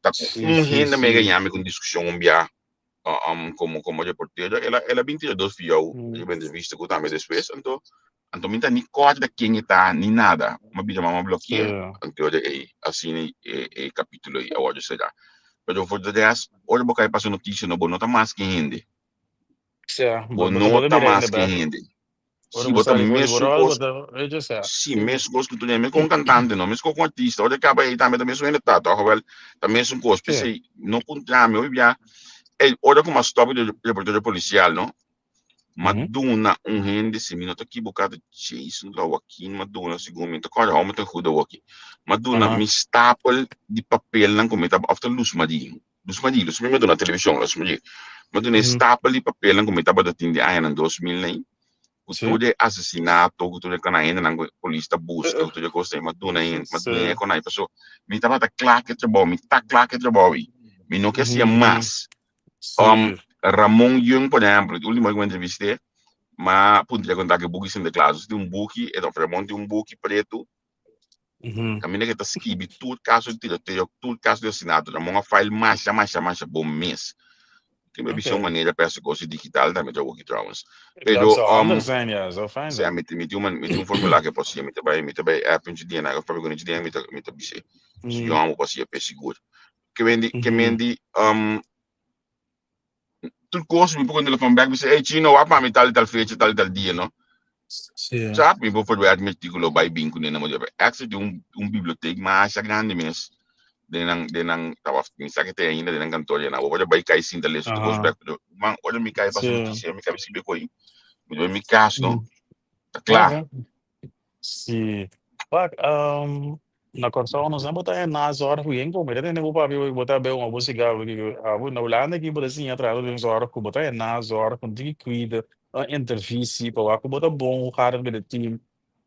ta ku un hende mi a gaña mi ku un diskushon un bia komo komo reportero, el a el a bin tira dos fiou riba entrevista ku tambe despues, anto anto mi ta ni kòrda ken e ta ni nada, mi a bira mama bloke'é anto ora ei asina e e kapitulo ei a wòrdu será. Pero for de rest, ora bo kai pasa notisia no, bo no ta mas ke hende. Bo no ta mas ke hende. Si bo ta mesun kos, si mesun kos ku tur hende, mes ku un kantante no, mes ku un artista, ora e kaba ei tambe ta mesun hende ta tòg, awèl ta mesun kos. P'esei no puntra mi, hopi bia, ey, ora ku mi a stòp di reportero polisial no, m'a duna un hende, si mi no ta kiboká ta Jason Lawakin m'a duna, segun mi ta kòrda, hou mi ta huda awoki, m'a duna mi stapel di papelnan ku mi tabata, òf ta Luz Marie, Luz Marie, Luz Marie m'a duna televishon, Luz Marie, m'a duna e stapel di papelnan ku mi tabata tin di añanan 2000 nei, ku tur e asesinato, ku tur e kona hendenan ku polis ta buska, ku tur e kos ei, m'a duna hende, m'a duna e kona ei, pasobra mi tabata kla ku e trabou, mi ta kla ku e trabou ei, mi no ke hasié mas. Ramon Jung, por ehempel, e ultimo ku mi entrevist'é, m'a puntra kon ta ku e buki Sinterklaas. Nos tin un buki, e of Ramon tin un buki pretu, kaminda ku e ta skibi tur kaso di tiroteo, tur kaso di asesinato. Ramon a file masha, masha, masha bon mes. Tin mi bisa un manera pa hasi kos digital tambe ta woki trouwens. Pero, Dat zou handig zijn, ja, zou fijn zijn. Mi tin, mi tin un, mi tin un formulario ku por mi ta bai, mi ta bai app un dia, of papia ku un dia, mi ta, mi ta bis'é. Si yo amo pa siña p'e sigur. Ke men di, ke men di, tur kos mi por telefon bek bisa, hey chino, wak pa mi tal y tal fecha, tal y tal dia, no? Sí. Sa, mi por forward mi artículo bai bin kuné na mo Extra tin un, un biblioteek masha grandi mes den nan, den nan, tawa, mi sa ke te ainda den nan kantoor ya na. Bo por bai kai sinta lees tur kos bek, pero man, ora mi kai pasa notisia, mi kai skibi koi, mi bai mi kas, no? Ta kla. Sí. Wak, na Kòrsou nos no bo ta haña nazorg ku yen kome. Ta tende bo papia bo ta bebe un abo sigar abo na Hulanda aki bo ta siña traha den zorg ku bo ta haña nazorg ku tin ki kuida un intervisi pa wak ku bo ta bon hoe gaat het met het team.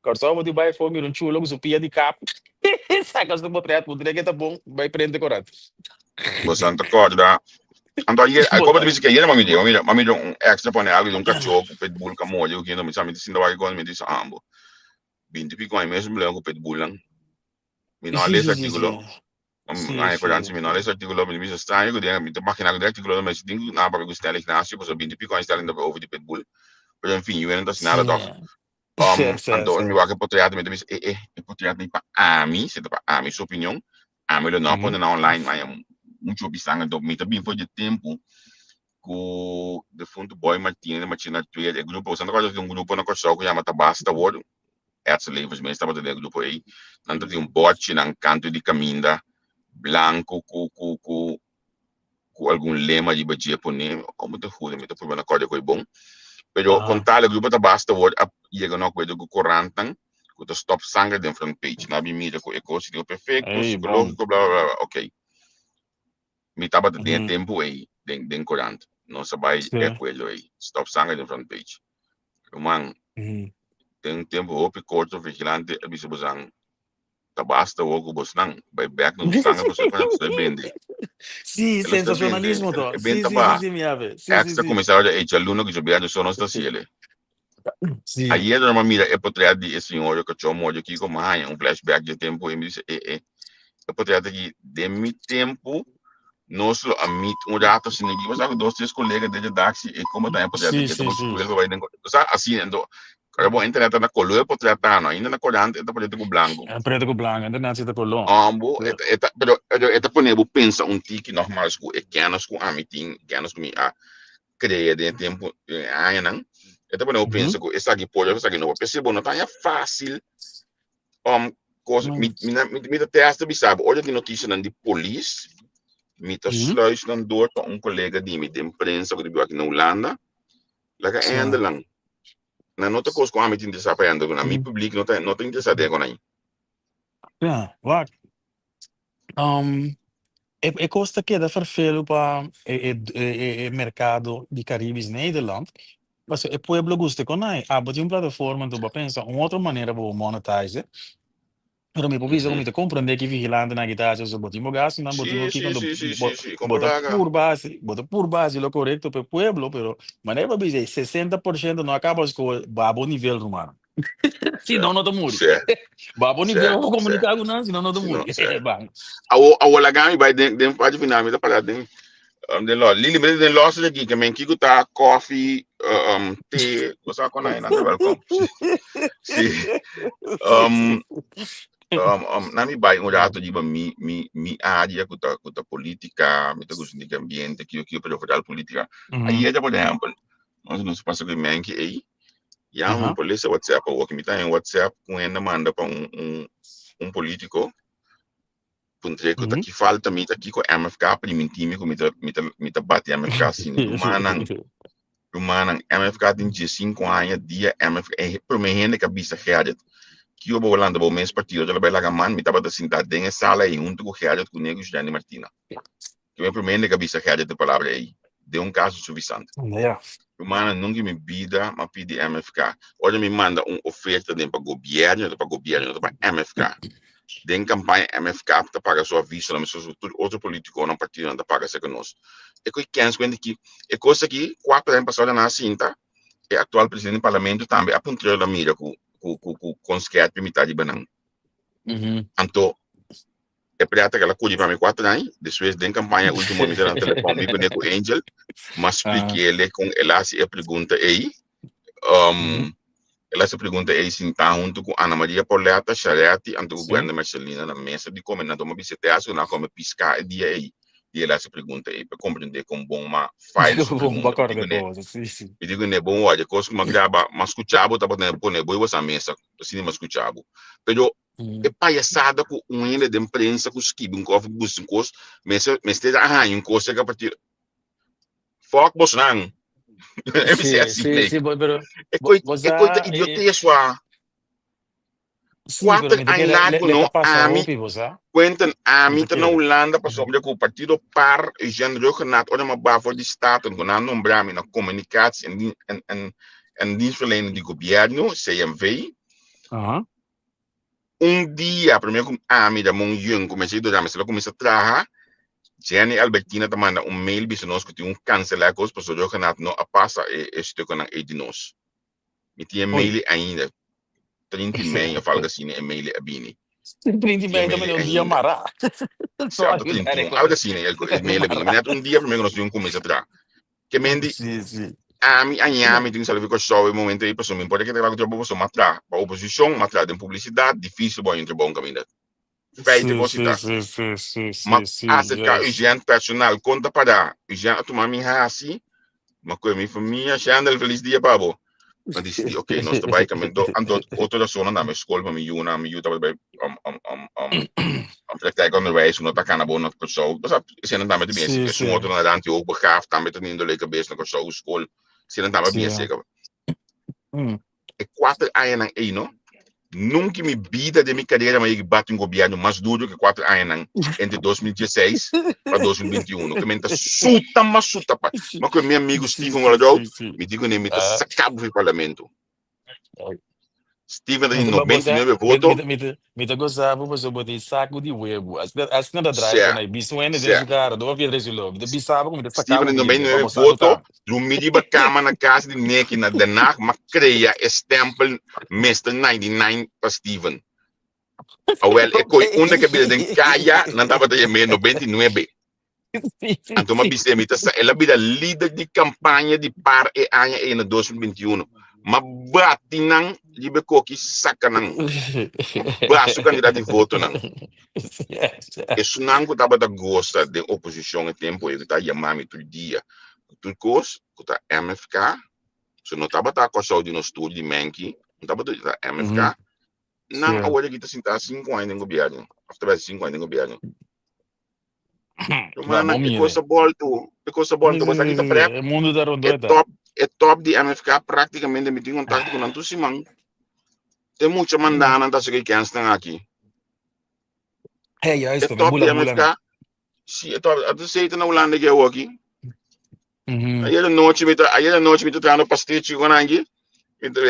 Kòrsou bo tin bai afó mira un chulo ku su pia di kap saka su potret bo drek e ta bon bai prente korant. Bo san ta kòrda anto ayer Bo koba ta ta bisa ke ayer mami di mami mami di un extra pone algo di un kachó ku pitbull ka morde ku kende mi sa mi ta sinta wak e kos mi di ambo 20 pico aña mes un problema ku pitbullnan mi no a Sí, lesa sí, sí, artíkulo sí. mi Sí, no a sí. recordansi mi no a lesa artíkulo mi bisa straño ku den mi ta imaginá ku den artíkulo mi tin ku nan papia ku Stanley Ignacio pasobra 20 pico aña Stanley ta papia over di pitbull pero en fin yu no ta hasi nada Sí. tòg Sí, sí, Anto sí. mi wak e potreat mi ta bisa e e e potreat ni pa ami si ta pa ami su opinion ami lo no a pone nan online ma. Mucho hopi sanger do mi ta bin for di tempo ku defunto Boy Martina Machina Artuer e grupo Santa Cruz tin un grupo na Kòrsou ku yama Tabasta awor Edsel Levers mes tabata den e grupo ei nan ta tin un bòchi nan kantu di kaminda blanku ku ku ku ku algun lema riba dje pone komo ta juro mi ta purba na kòrda ku e bon pero kon tal e grupo Tabasta awor a yega na akuerdo ku korantnan ku ta stòp sanger den front page nan a bin mira ku e kos tin un efekto sikológiko bla bla bla okay. Mi tabata den e tempu ei den den korant. Nos a bai e akuerdo ei. Stop sanger den front page. Ruman, den un tempu hopi korto vigilante a bisa bosan ta basta awor ku bosnan bai bek na nos sanger pasobra e ta bende. Sí, E lo sta bende. sensacionalismo to. E Sí, benta sí, sí, ba. sí, mi ave. Sí, sí, Extra sí. kuminsá ora echa luna ku djobièrnè so nos ta hasiel. Sí. Ayer mi a mira e potret di e señor kachó mojo kiko mi a haña un flashback di e tempu ei mi dice e e e potret aki den mi tempu nos lo a meet un rato asina aki bo sa ku dos tres kolega den redactie e como ta e potret Sí, aki sí, bo sí. skuel bai den bo sa asina ento ora bo internet ta na kolor e potret ta no ainda na korant e ta preto ku blanko. E preto ku blanko internet si ta kolor. Ambo e ta e ta pero e ta pone bo pensa un tiki nogmaals ku e kennis ku ami tin kennis ku mi a crea den e tempo den e añanan e ta pone bo pensa ku esaki por of esaki no por p'esei bo no ta haña fácil um kos mi mi na mi ta testa bisa bo ora tin notisianan di polis mi ta sluis nan door pa un kolega di mi den prensa ku ta biba aki na Hulanda laga handle nan nan no ta kos ku ami ta interesá pa handle ku nan mi publik no ta no ta interesá den ku nan. Ja, wak. E e kos ta keda ferfelu pa e e e e merkado di Caribisch Nederland, pasobra e pueblo gusta kon ai. Abo tin un plataforma anto bo a pensa un otro manera pa bo monetize, pero mi por bisa ku mi ta komprende ki vigilantenan aki ta hasi, pasobra bo tin bo gastunan, bo tin bo kiko, anto bo bo ta purba hasi, bo ta purba hasi lo korekto pa e pueblo, pero manera bo a bisa ei 60% no a kaba skol, ba bo nivel ruman. Si no, no ta muri. Sí. Ba bo nivel Sí, pa comunica cu nan, si no, no ta Si no, muri. sí. Bang. Awo, awo laga mi bai den, den parte final, mi ta para den, den lo. Lili, mi ta den los de aquí, que men kiko ta koffie, thee, cosa con ahí, nan ta welkom. Sí. Na mi bai un rato riba mi, mi, mi área ku ta, ku ta política, mi ta gusta di ambiente, kiko, kiko, pero vooral política. Ayer, por ejemplo, nos, nos pasa ku e menki ei, Ya mi por lesa WhatsApp awor ki mi ta en WhatsApp ku hende manda pa un un un politico puntr'é ku ta ki falta mi ta kiko MFK priminti mi ku mi ta mi ta mi ta bati MFK asina rumannan rumannan MFK tin 15 aña dia MFK e prome hende ku a bisa Gerrit kiko bo lanta bo mes partido ta lo bai laga man mi tabata sinta den e sala ei huntu ku Gerrit ku Nego Julian Martina. Ki mi promé hende ka bisa Gerrit e palabra ei den un kaso suvisante. Ja. Rumannan, nunka in mi bida m'a pidi MFK. Ora mi manda un oferta den pa gobièrnu, ta pa gobièrnu, no ta pa MFK. Den kampaña MFK ta paga su avisonan, meskos ku tur otro politikonan, partidonan ta paga serka nos. E koe kens kuenta ki e kos aki kuater aña pasado nan a sinta, e aktual presidente di parlamento tambe a puntra la mira ku ku ku ku kon skèrpi mi ta riba nan. Anto E preta ke la kudi pa mi kuater aña, despues den kampaña ultimo mi ta na telefòn mi kuné ku Angel, m'a splik'é kon el a hasi e pregunta ei. El a hasi e pregunta ei sintá huntu ku Ana Maria Pauletta, Sharetti anto ku Gwenda Mercelina na mesa di kome. Nan tuma bis'é te hasi ku nan a kome piská e dia ei di el a hasi e pregunta ei pa komprendé kon bon m'a file su pregunta. Mi di kuné, mi di kuné, bon wòrdu e kos ku m'a graba, m'a skuchá bo tabata pone bo riba sa mesa, asina m'a skuchá bo. Pero E payasada ku un hende den prensa ku skibi un kos of buska un kos, mester mester a haña un kos a partir. Fuck bosnan. E Sí, bisa así, sí, nee. sí, bo- pero E bo, koi bo e koi ta sa, idiotes wa. sí, pero Kuater mi ta aña kere le, largu le ta no pasa ami hopi, bo sa. Quentin Mi ami ta ta na kere. Hulanda pasobra ku partido par Eugène Rhuggenaath ora mi a ba for di Staten ku nan a nombra mi na Communicatie en en en en Dienstverlening di Gobierno, CMV. Un dia prome ku ami Ramon Jung kuminsá dura mester a kuminsá traha, Jenny Albertina ta manda un mail bisa nos ku tin un kanselá kos pasobra Rhuggenaath no a pasa e e stuknan ei di nos. Mi tin e mail ainda, 30 i mei of algo asina e mail a bini. 30 i Tin e mei ta mail mene un dia ainda. mará. Si auto 31, algo asina e mail a bini. Net un dia prome ku nos tin un kuminsá traha. Ke men di Sí, sí. ami a ñami tin sali fi Kòrsou e momento ei pasobra mi por a keda ku trabou pasobra m'a traha pa oposishon, m'a traha den publisidat, difísil bo a entra bon kaminda. Feite Sí, kos sí, ta. sí, sí, sí, Ma sí, sí, aserká juist. Eugène personal, kon ta pará? Eugène a tuma mi hasi, ma koe mi famia, Shendel, felis dia pa bo. Ma disidí, ok, nos ta bai kaminda, anto otro rason na mi skol pa mi yunan, mi yu tabata bai um, um, um, um, um, praktijkonderwijs, no ta kana bon na Kòrsou. Basa, eseinan tambe ta bien Sí, seka. Esun sí, otro na Ranti Hoogbegaafd tambe ta teniendo leuke bes na Kòrsou skol. Eseinan tambe sí. bien seka. E kuater añanan ei no, nunca mi bida den mi carera mi a yega bati un gobierno mas duro ke kuater añanan entre 2016 pa 2021. Ke men ta suta mas suta pa. Ma ku mi amigo Sí, Steven sí, Wallerdout, sí, sí. mi di kuné mi ta Ah. saka bo fi parlamento. Steven ta Mi tin ta bo sa, 99 mi, voto. mi, mi, ta, mi ta goza bo pasobra bo tin saku di webu. Asina, asina ta draai Sea, kon ai bisto hende den sea. su kara, do papia den su lobi. Mi ta bisa bo ku mi ta saka Steven bo tin fi hende, pa 99 bo sa ku voto, ta. drumi riba kama na kas di Neki na Den Haag, ma krea e stempel Mister 99 pa Steven. Awel, e koi unda ke bira den kaya, nan tabata yam'é 99. Sí, sí, Anto m'a sí. bis'é, mi ta sa, el a bira lider di kampaña di par e aña ei na 2021. M'a bati nan riba e koki saka nan. M'a baha su kantidat di votonan. Esunnan ku tabata gosa den oposishon e tempu ei ku ta yama mi tur dia ku tur kos ku ta MFK, so no tabata Kòrsou di nos tur di Menki, no tabata ta MFK, nan awor aki ta sintá sinku aña den gobièrnu, òf ta bai sinku aña den gobièrnu. Ba, Rumannan, bo e kos mire. a boltu, e kos a boltu. Bo sa ki ta prep? E mundu ta E rondó ta. top, e top di MFK práktikamente mi tin kontakto ku nan tur siman. Te mucha mandanan ta sigi kensnan aki. Hey, E juist, me top di bula bula MFK, nan. si e top, a ta sei ta na Hulanda ki awoki. Ayer anochi mi ta, ayer anochi mi ta trahando pastechi con anki. Mi ta,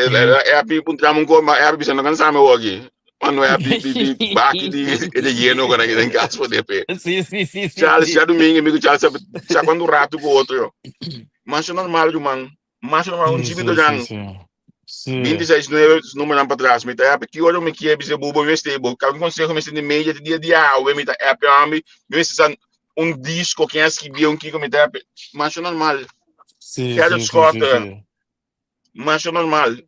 e api puntra un ko, ma e api bisa no kan same awoki. Mano e api di di baki di e de lleno con anki den kas for DP. Sí, sí, sí, sí, Charles, sí. ya domingo, mi ku Charles sa cuando un rato ku otro yo. Masha normal, ruman. Masha normal, un Sí, chibito sí, sí, jan. sí. Sí. 26 nueve númeronan pa tras. Mi ta app ki ora mi kier bisa bubo mi mester bo. Kalke conseho mi di media di dia di awe mi ta app ami. Mi mester san un disco ken a skibi un kiko mi ta app. Masha normal. Sí, Gerrit sí, sí, sí, Schotte, sí. masha normal.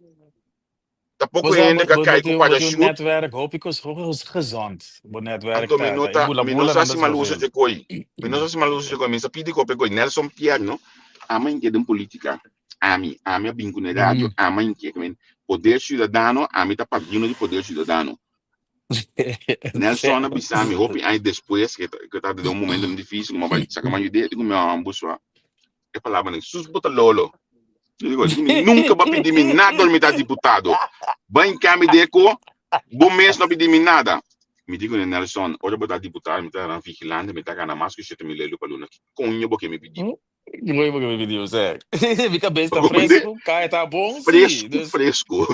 Ta Bo poko sa, hende bo, ka bo, bo kai ku tin, bo tin un parachute. netwerk hopi kos hopi gezond. Bo netwerk Anto mi ta, no ta. E ta, bula mi no bula sa nan si ta mal usa zoveel. dje koi. Mi no sa si mal usa dje koi. Mi sa pidi kope koi. Nelson Pierre, no? Ama inke den politica. Ami, ami a bin ku ne radio, ama inke. Men, Poder Ciudadano, ami ta padrino di Poder Ciudadano. Nelson a bisa mi hopi aña despues, ke ta, ke ta den un momento difícil, ku mi a bai saka man yude, diku mi a busua e palabranan, sus bo ta lolo. Yo digo, mi nunca ba pidi mi nada ora mi ta diputado. Ba hinca mi den ko, bo mes no pidi mi nada. Mi digo ne Nelson, ora bo ta diputado, mi ta gran vigilante, mi ta gana mas ku 7000 euro pa luna. Ki coño bo ke mi pidi? Ki coño bo ke mi pidi? O sea, mi cabeza Bo ta comprende? fresco, kaya ta bon, sí. Fresco, Dus, fresco.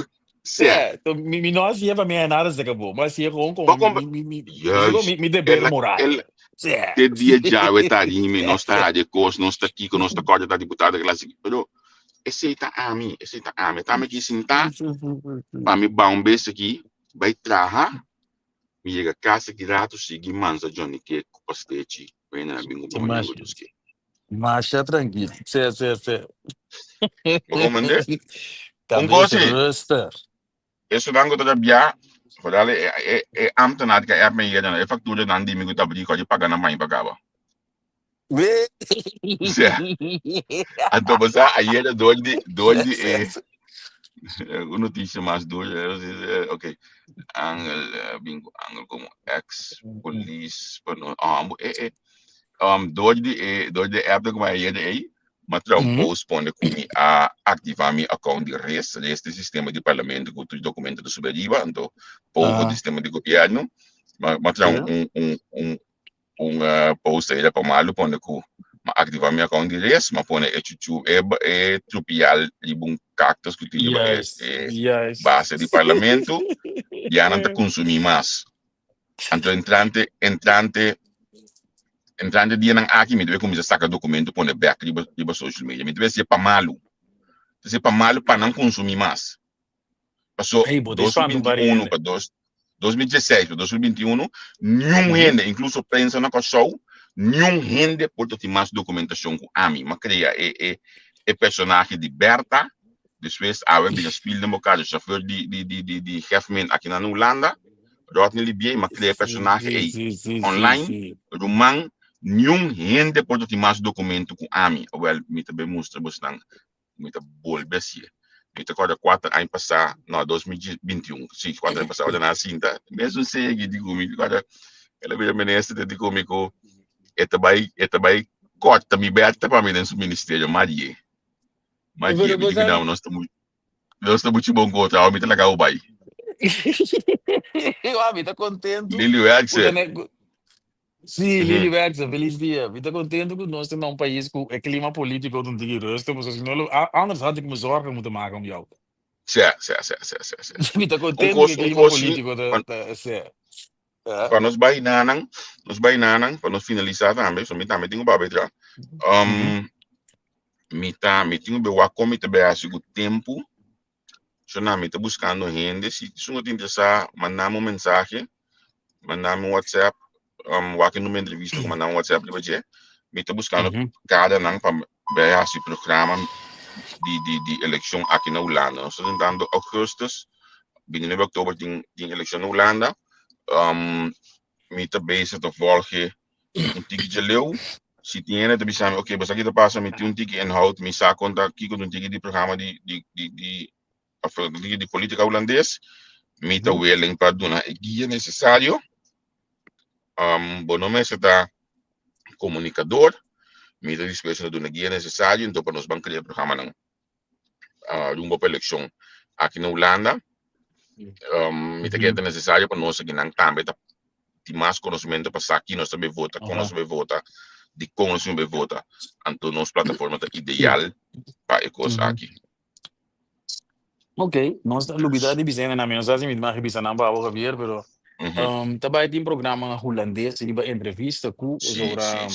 Sea. sea, to, mi, mi no hacía pa mi nada se acabó. Mi hacía gewoon Bo como mi, compra mi, mi, mi, Juist. mi, mi deber El, moral. el, Sea. Te dia djawe ta rimi, nos ta haja kos, nos ta kiko, nos ta kòrda ta diputado klas, pero esei ta ami, esei ta ami. Ta ami ki sintá pa mi ba un bes aki, bai traha, mi yega kas aki rato sigui mansa Johnny Cake ku pastechi, ku hende na bin kumpra mango juice cake. Masha trankil. Se, se, se. Bo komprende? Un Kabes kos si, rustig. Esunnan ku ta rabiá, foral e e e ámtenar ku a èp mi yega, e fakturanan di mi ku ta abrí ku a di paga nan maña pa kaba. Sea, anto bo sa ayera dor di dor di e un notisia mas duro, ok, Angel bin ku Angel komo ex polis pa no e e dor di e dor di e app ku mi a yega ei, Ma traha un post pone ku mi a aktivá mi account di res, res di sistema di parlamento ku tur dokumento ta subi ariba, anto povo di sistema di gobièrnu. Ma ma traha un un un un post ayera pa malu pone ku mi a aktivá mi account di res, mi a pone e chuchu e e trupial riba un kaktus ku tin riba e e base di parlamento, ya nan ta konsumí mas. Anto entrante entrante entrante dianan aki mi debe kuminsá saka dokumento pone bèk riba riba social media. Mi debe hasié pa malu. Hasié pa malu pa nan konsumí mas. Paso Ey, bo ta dos mil spanta un par binti di unu hende. pa dos 2016 pa 2021 niun hende, inkluso prensa na Kòrsou, niun hende por ta tin mas dokumentashon ku ami. Mi a krea e e e personahe di Bertha, despues awe bira spiel den bo kasa, shofèr di di di di di Hefmin aki na Hulanda. Rodney Libier, m'a crea personahe Sí, ei sí, sí, sí, online, sí. ruman, niun hende por ta tin mas documento cu ami. Awel, mi ta bay mustra bosnan, mi ta bolbe hacié. Mi ta corda cuater aña pasá, no, 2021, sí, cuater aña pasá, ora nan a sinta, mesun segi di cu mi, corda, el a bira minister, ta di cu mi cu e ta bay, e ta bay corta mi beta pa mi den su ministerio, Marie. Marie, Pero mi bo di cu sa no, nos ta muy, nos ta mucho bon cu otro, awe mi ta laga bo bay. Wa, mi ta kontentu Lily ku Werkse. tene ku Sí, Lily Werkse, feliz dia. Mi ta kontentu ku nos ta na un pais ku e klima polítiko ta un tiki rustig, pasobra si no lo anders had ik me zorgen moeten maken om jou. Sè, sè, sè, sè, sè, sè. Mi ta Un kontentu ku kos, e un klima kos sí, polítiko ta pa, ta sè. Ja. pa nos bai nanan, nos bai nanan, pa nos finalisá tambe, so mi tambe tin ku papia tra. Um, mi ta, mi tin ku be wak kon mi ta bai hasi ku tempu. So na, mi ta buskando hende, si esun ku ta interesá, manda mi un mensahe, manda mi un WhatsApp, um, wak e numero entrevista ku manda un WhatsApp riba dje. Mi ta buskando kadanan pa bai hasi programa di, di, di elekshon aki na Hulanda. Nos ta tentando augustus, 29 oktober tin, tin elekshon na Hulanda. Um, mi ta bezig ta volge un tiki dje leu. Si tin hende ta bisa mi, ok, bo sa ki ta pasa, mi tin un tiki inhoud, mi sa kon ta kiko ta un tiki di programa di, di, di, di, of un tiki di politica hulandes, mi ta willing pa duna e guia necesario. Um, bo no mester ta comunicador, mi ta dispuesto na duna guia necesario, enton pa nos ban crea programanan uh, rumbo pa eleccion aki na Hulanda. Um, mi ta kere ta necesario pa nos akinan tambe ta tin mas conocimiento pa sa ki nos ta bay vota, kon nos ta bay vota, di kon nos bay vota. Anto nos plataforma ta ideal pa e kos aki. Ok, nos ta lubida di bisa hende nan, mi no sa si mi mag bisa nan pa abo Javier, pero ta bai tin programa hulandes riba entrevista ku pasobra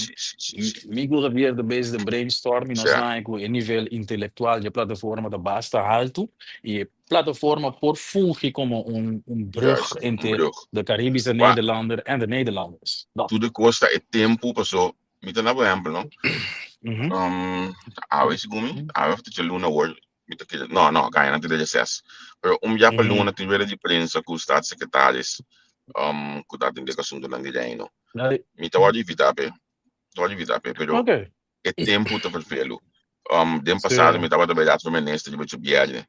mi ku Javier ta bezig ta brainstorm i nos haña ku e nivel intelektual dje plataforma ta basta haltu i e plataforma por fungi komo un un brug entre de Caribische Nederlander en de Nederlanders. Dat. Tur de kos ta e tempu paso mi ta na bo ehempel no, awe segun mi, awe of ta djaluna awor Mi ta kere, no, no, gaña nan ta derecho ses. Pero un bia pa luna tin rueda di prensa ku staatssecretaris um, ku ta atende ku asuntunan di reino. Mi ta wòrdu invitá p'e, ta wòrdu invitá p'e, pero e tempu ta ferfelu. Um, den pasado mi tabata bai raad van minister riba djobièrnè,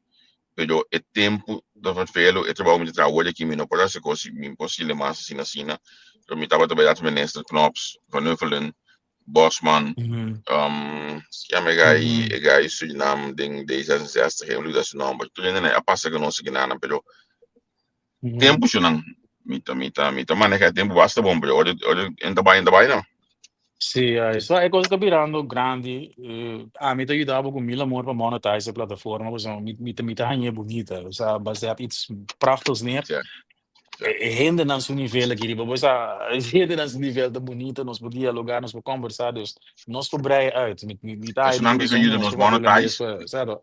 pero e tempu ta ferfelu, e trabou mi ta traha awor aki mi no por hasi kos imposible mas asina asina. Pero mi tabata bai raad van minister Knops, Van Huffelen, Bosman, um, yama e gai, e gai Surinam den D66, e olvida su nomber. Tur hende a pasa ku nos ginanan, pero tempo shunan, mi ta, mi ta, mi ta maneja tempo basta bon, pero ora, ora enta bai, enta bai no. Sí, ja, so e cosa ta birando grandi. Ami ta yuda bo ku mil amor pa monetize e plataforma, pasobra mi, mi ta, mi ta hañ'é bunita. Osea, bas hebt iets prachtigs neer. E hendenan su nivel aki riba bo sa e hendenan su nivel ta bunita nos por dialoga nos por conversa dus nos por brei uit mi mi mi ta haña di Esnan ke kurason yuda ku nos nos por papia hulandes monetize, pa sa to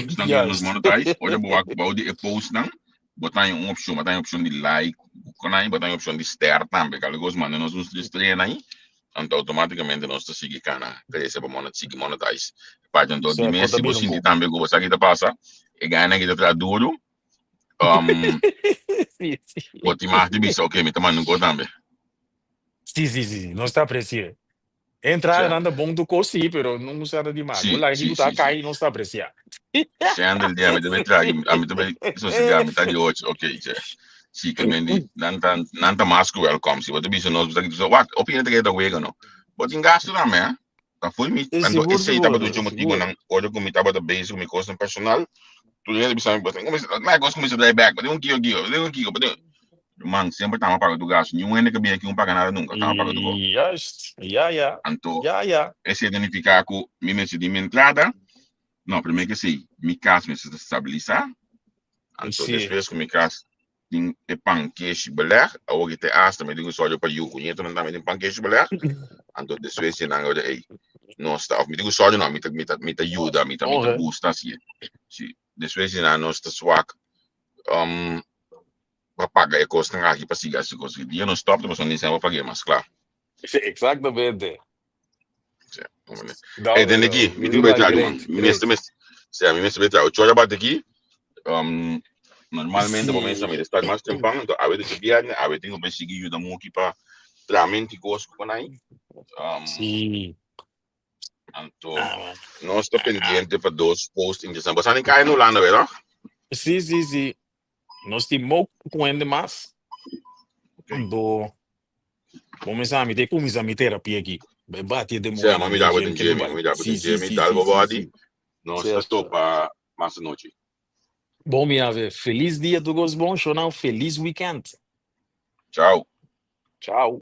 esnan ke yuda nos juist monetize, ora bo wak bou di e postnan, bo ta haña un opshon, bo ta haña opshon di like, konai, bo ta haña opshon di ster tambe, kal kos manda nos un strea nan, anto automaticamente nos ta sigui kana krese pa monet sigui monetize. Parti anto di Sa mes kota si bo bira un sinti poco. tambe ku bo sa ki ta pasa, e gana ki ta traha duru, Um, Sí, sí. bo tin mag di bisa, ok, mi ta manda un kos tambe. Sí, sí, sí, sí. Nos ta aprecié. Entrada Sè. nan ta bon tu kos, sí, pero no usa ta di mag. Sí, Bo laga sí, ku ta sí, sí. kai, nos ta apreciá. Shendel di, ami ta bai traha, ami ta bai sosegá mitad di ocho, ok, che. Sí, ke men di, nan ta, nan ta mas ku welkom. Si bo ta bisa nos, bo ta bisa, wak, opina ta keda wega, no? Bo tin gasto tambe, eh? Ta foi mi, Eh, anto sigur, esei tabata sigur, un dje sigur. motibonan, ora ku mi tabata bezig ku mi kosnan personal, tur hende bisa mi, bo tin kuminsá, mi kos kuminsá drai bèk, bo tin un kiko kiko, bo tin un kiko, bo tin, man, semper tama paga tur gastu, niun hende ke bini aki un paga nada nunka, tama paga tur kos. Juist, ja, ja, Anto, ja, ja. esei ta nifiká ku mi mester di mi entrada, no, primé ke esei, mi kas mester ta stabilisá, anto Sí. despues ku mi kas tin e pan keshi beleg, awor ki te asta mi tin ku sòrge pa yu ku ñetonan tambe tin pan keshi beleg, anto despues di nan ora ey nos ta, of mi tin ku sòrge no, mi ta mi ta mi ta yuda, mi ta mi ta gusta hasié, si despues di nan nos ta swak um pa paga e kosnan aki pa sigui hasi kos, dia nos stòp ta pasobra ni sèn pa pag'é mas kla. Sí, exactamente. Sí, hombre. No, Hey, tende pero aquí, mi tin Uruguay, betra, man. great, Mi mester great. mester, sí, mi mester betra. Ocho hora bate aquí. Um, Normalmente bo mester mira start mas tempan, anto awe ta djabièrnè, awe tin ku bai sigui yuda Muki pa traha menti kos ku konai. Sí. Anto nos ta pendiente pa dos post interesante. Bo sa ni kaya na Hulanda, wera? Sí, sí, sí. Nos tin mok ku hende mas. Anto bo mester mi te kuminsá mi terapia aki. Bai bati e Sí, demoñonan mi den mira bo gym den ke no gym, bai. mi mira bo Sí, den sí, gym, sí, dal sí, bo sí, body. sí. Nos ta topa mas anochi. Bon mi ave, felis dia tur kos bon, shownan felis weekend. Chao. Chao.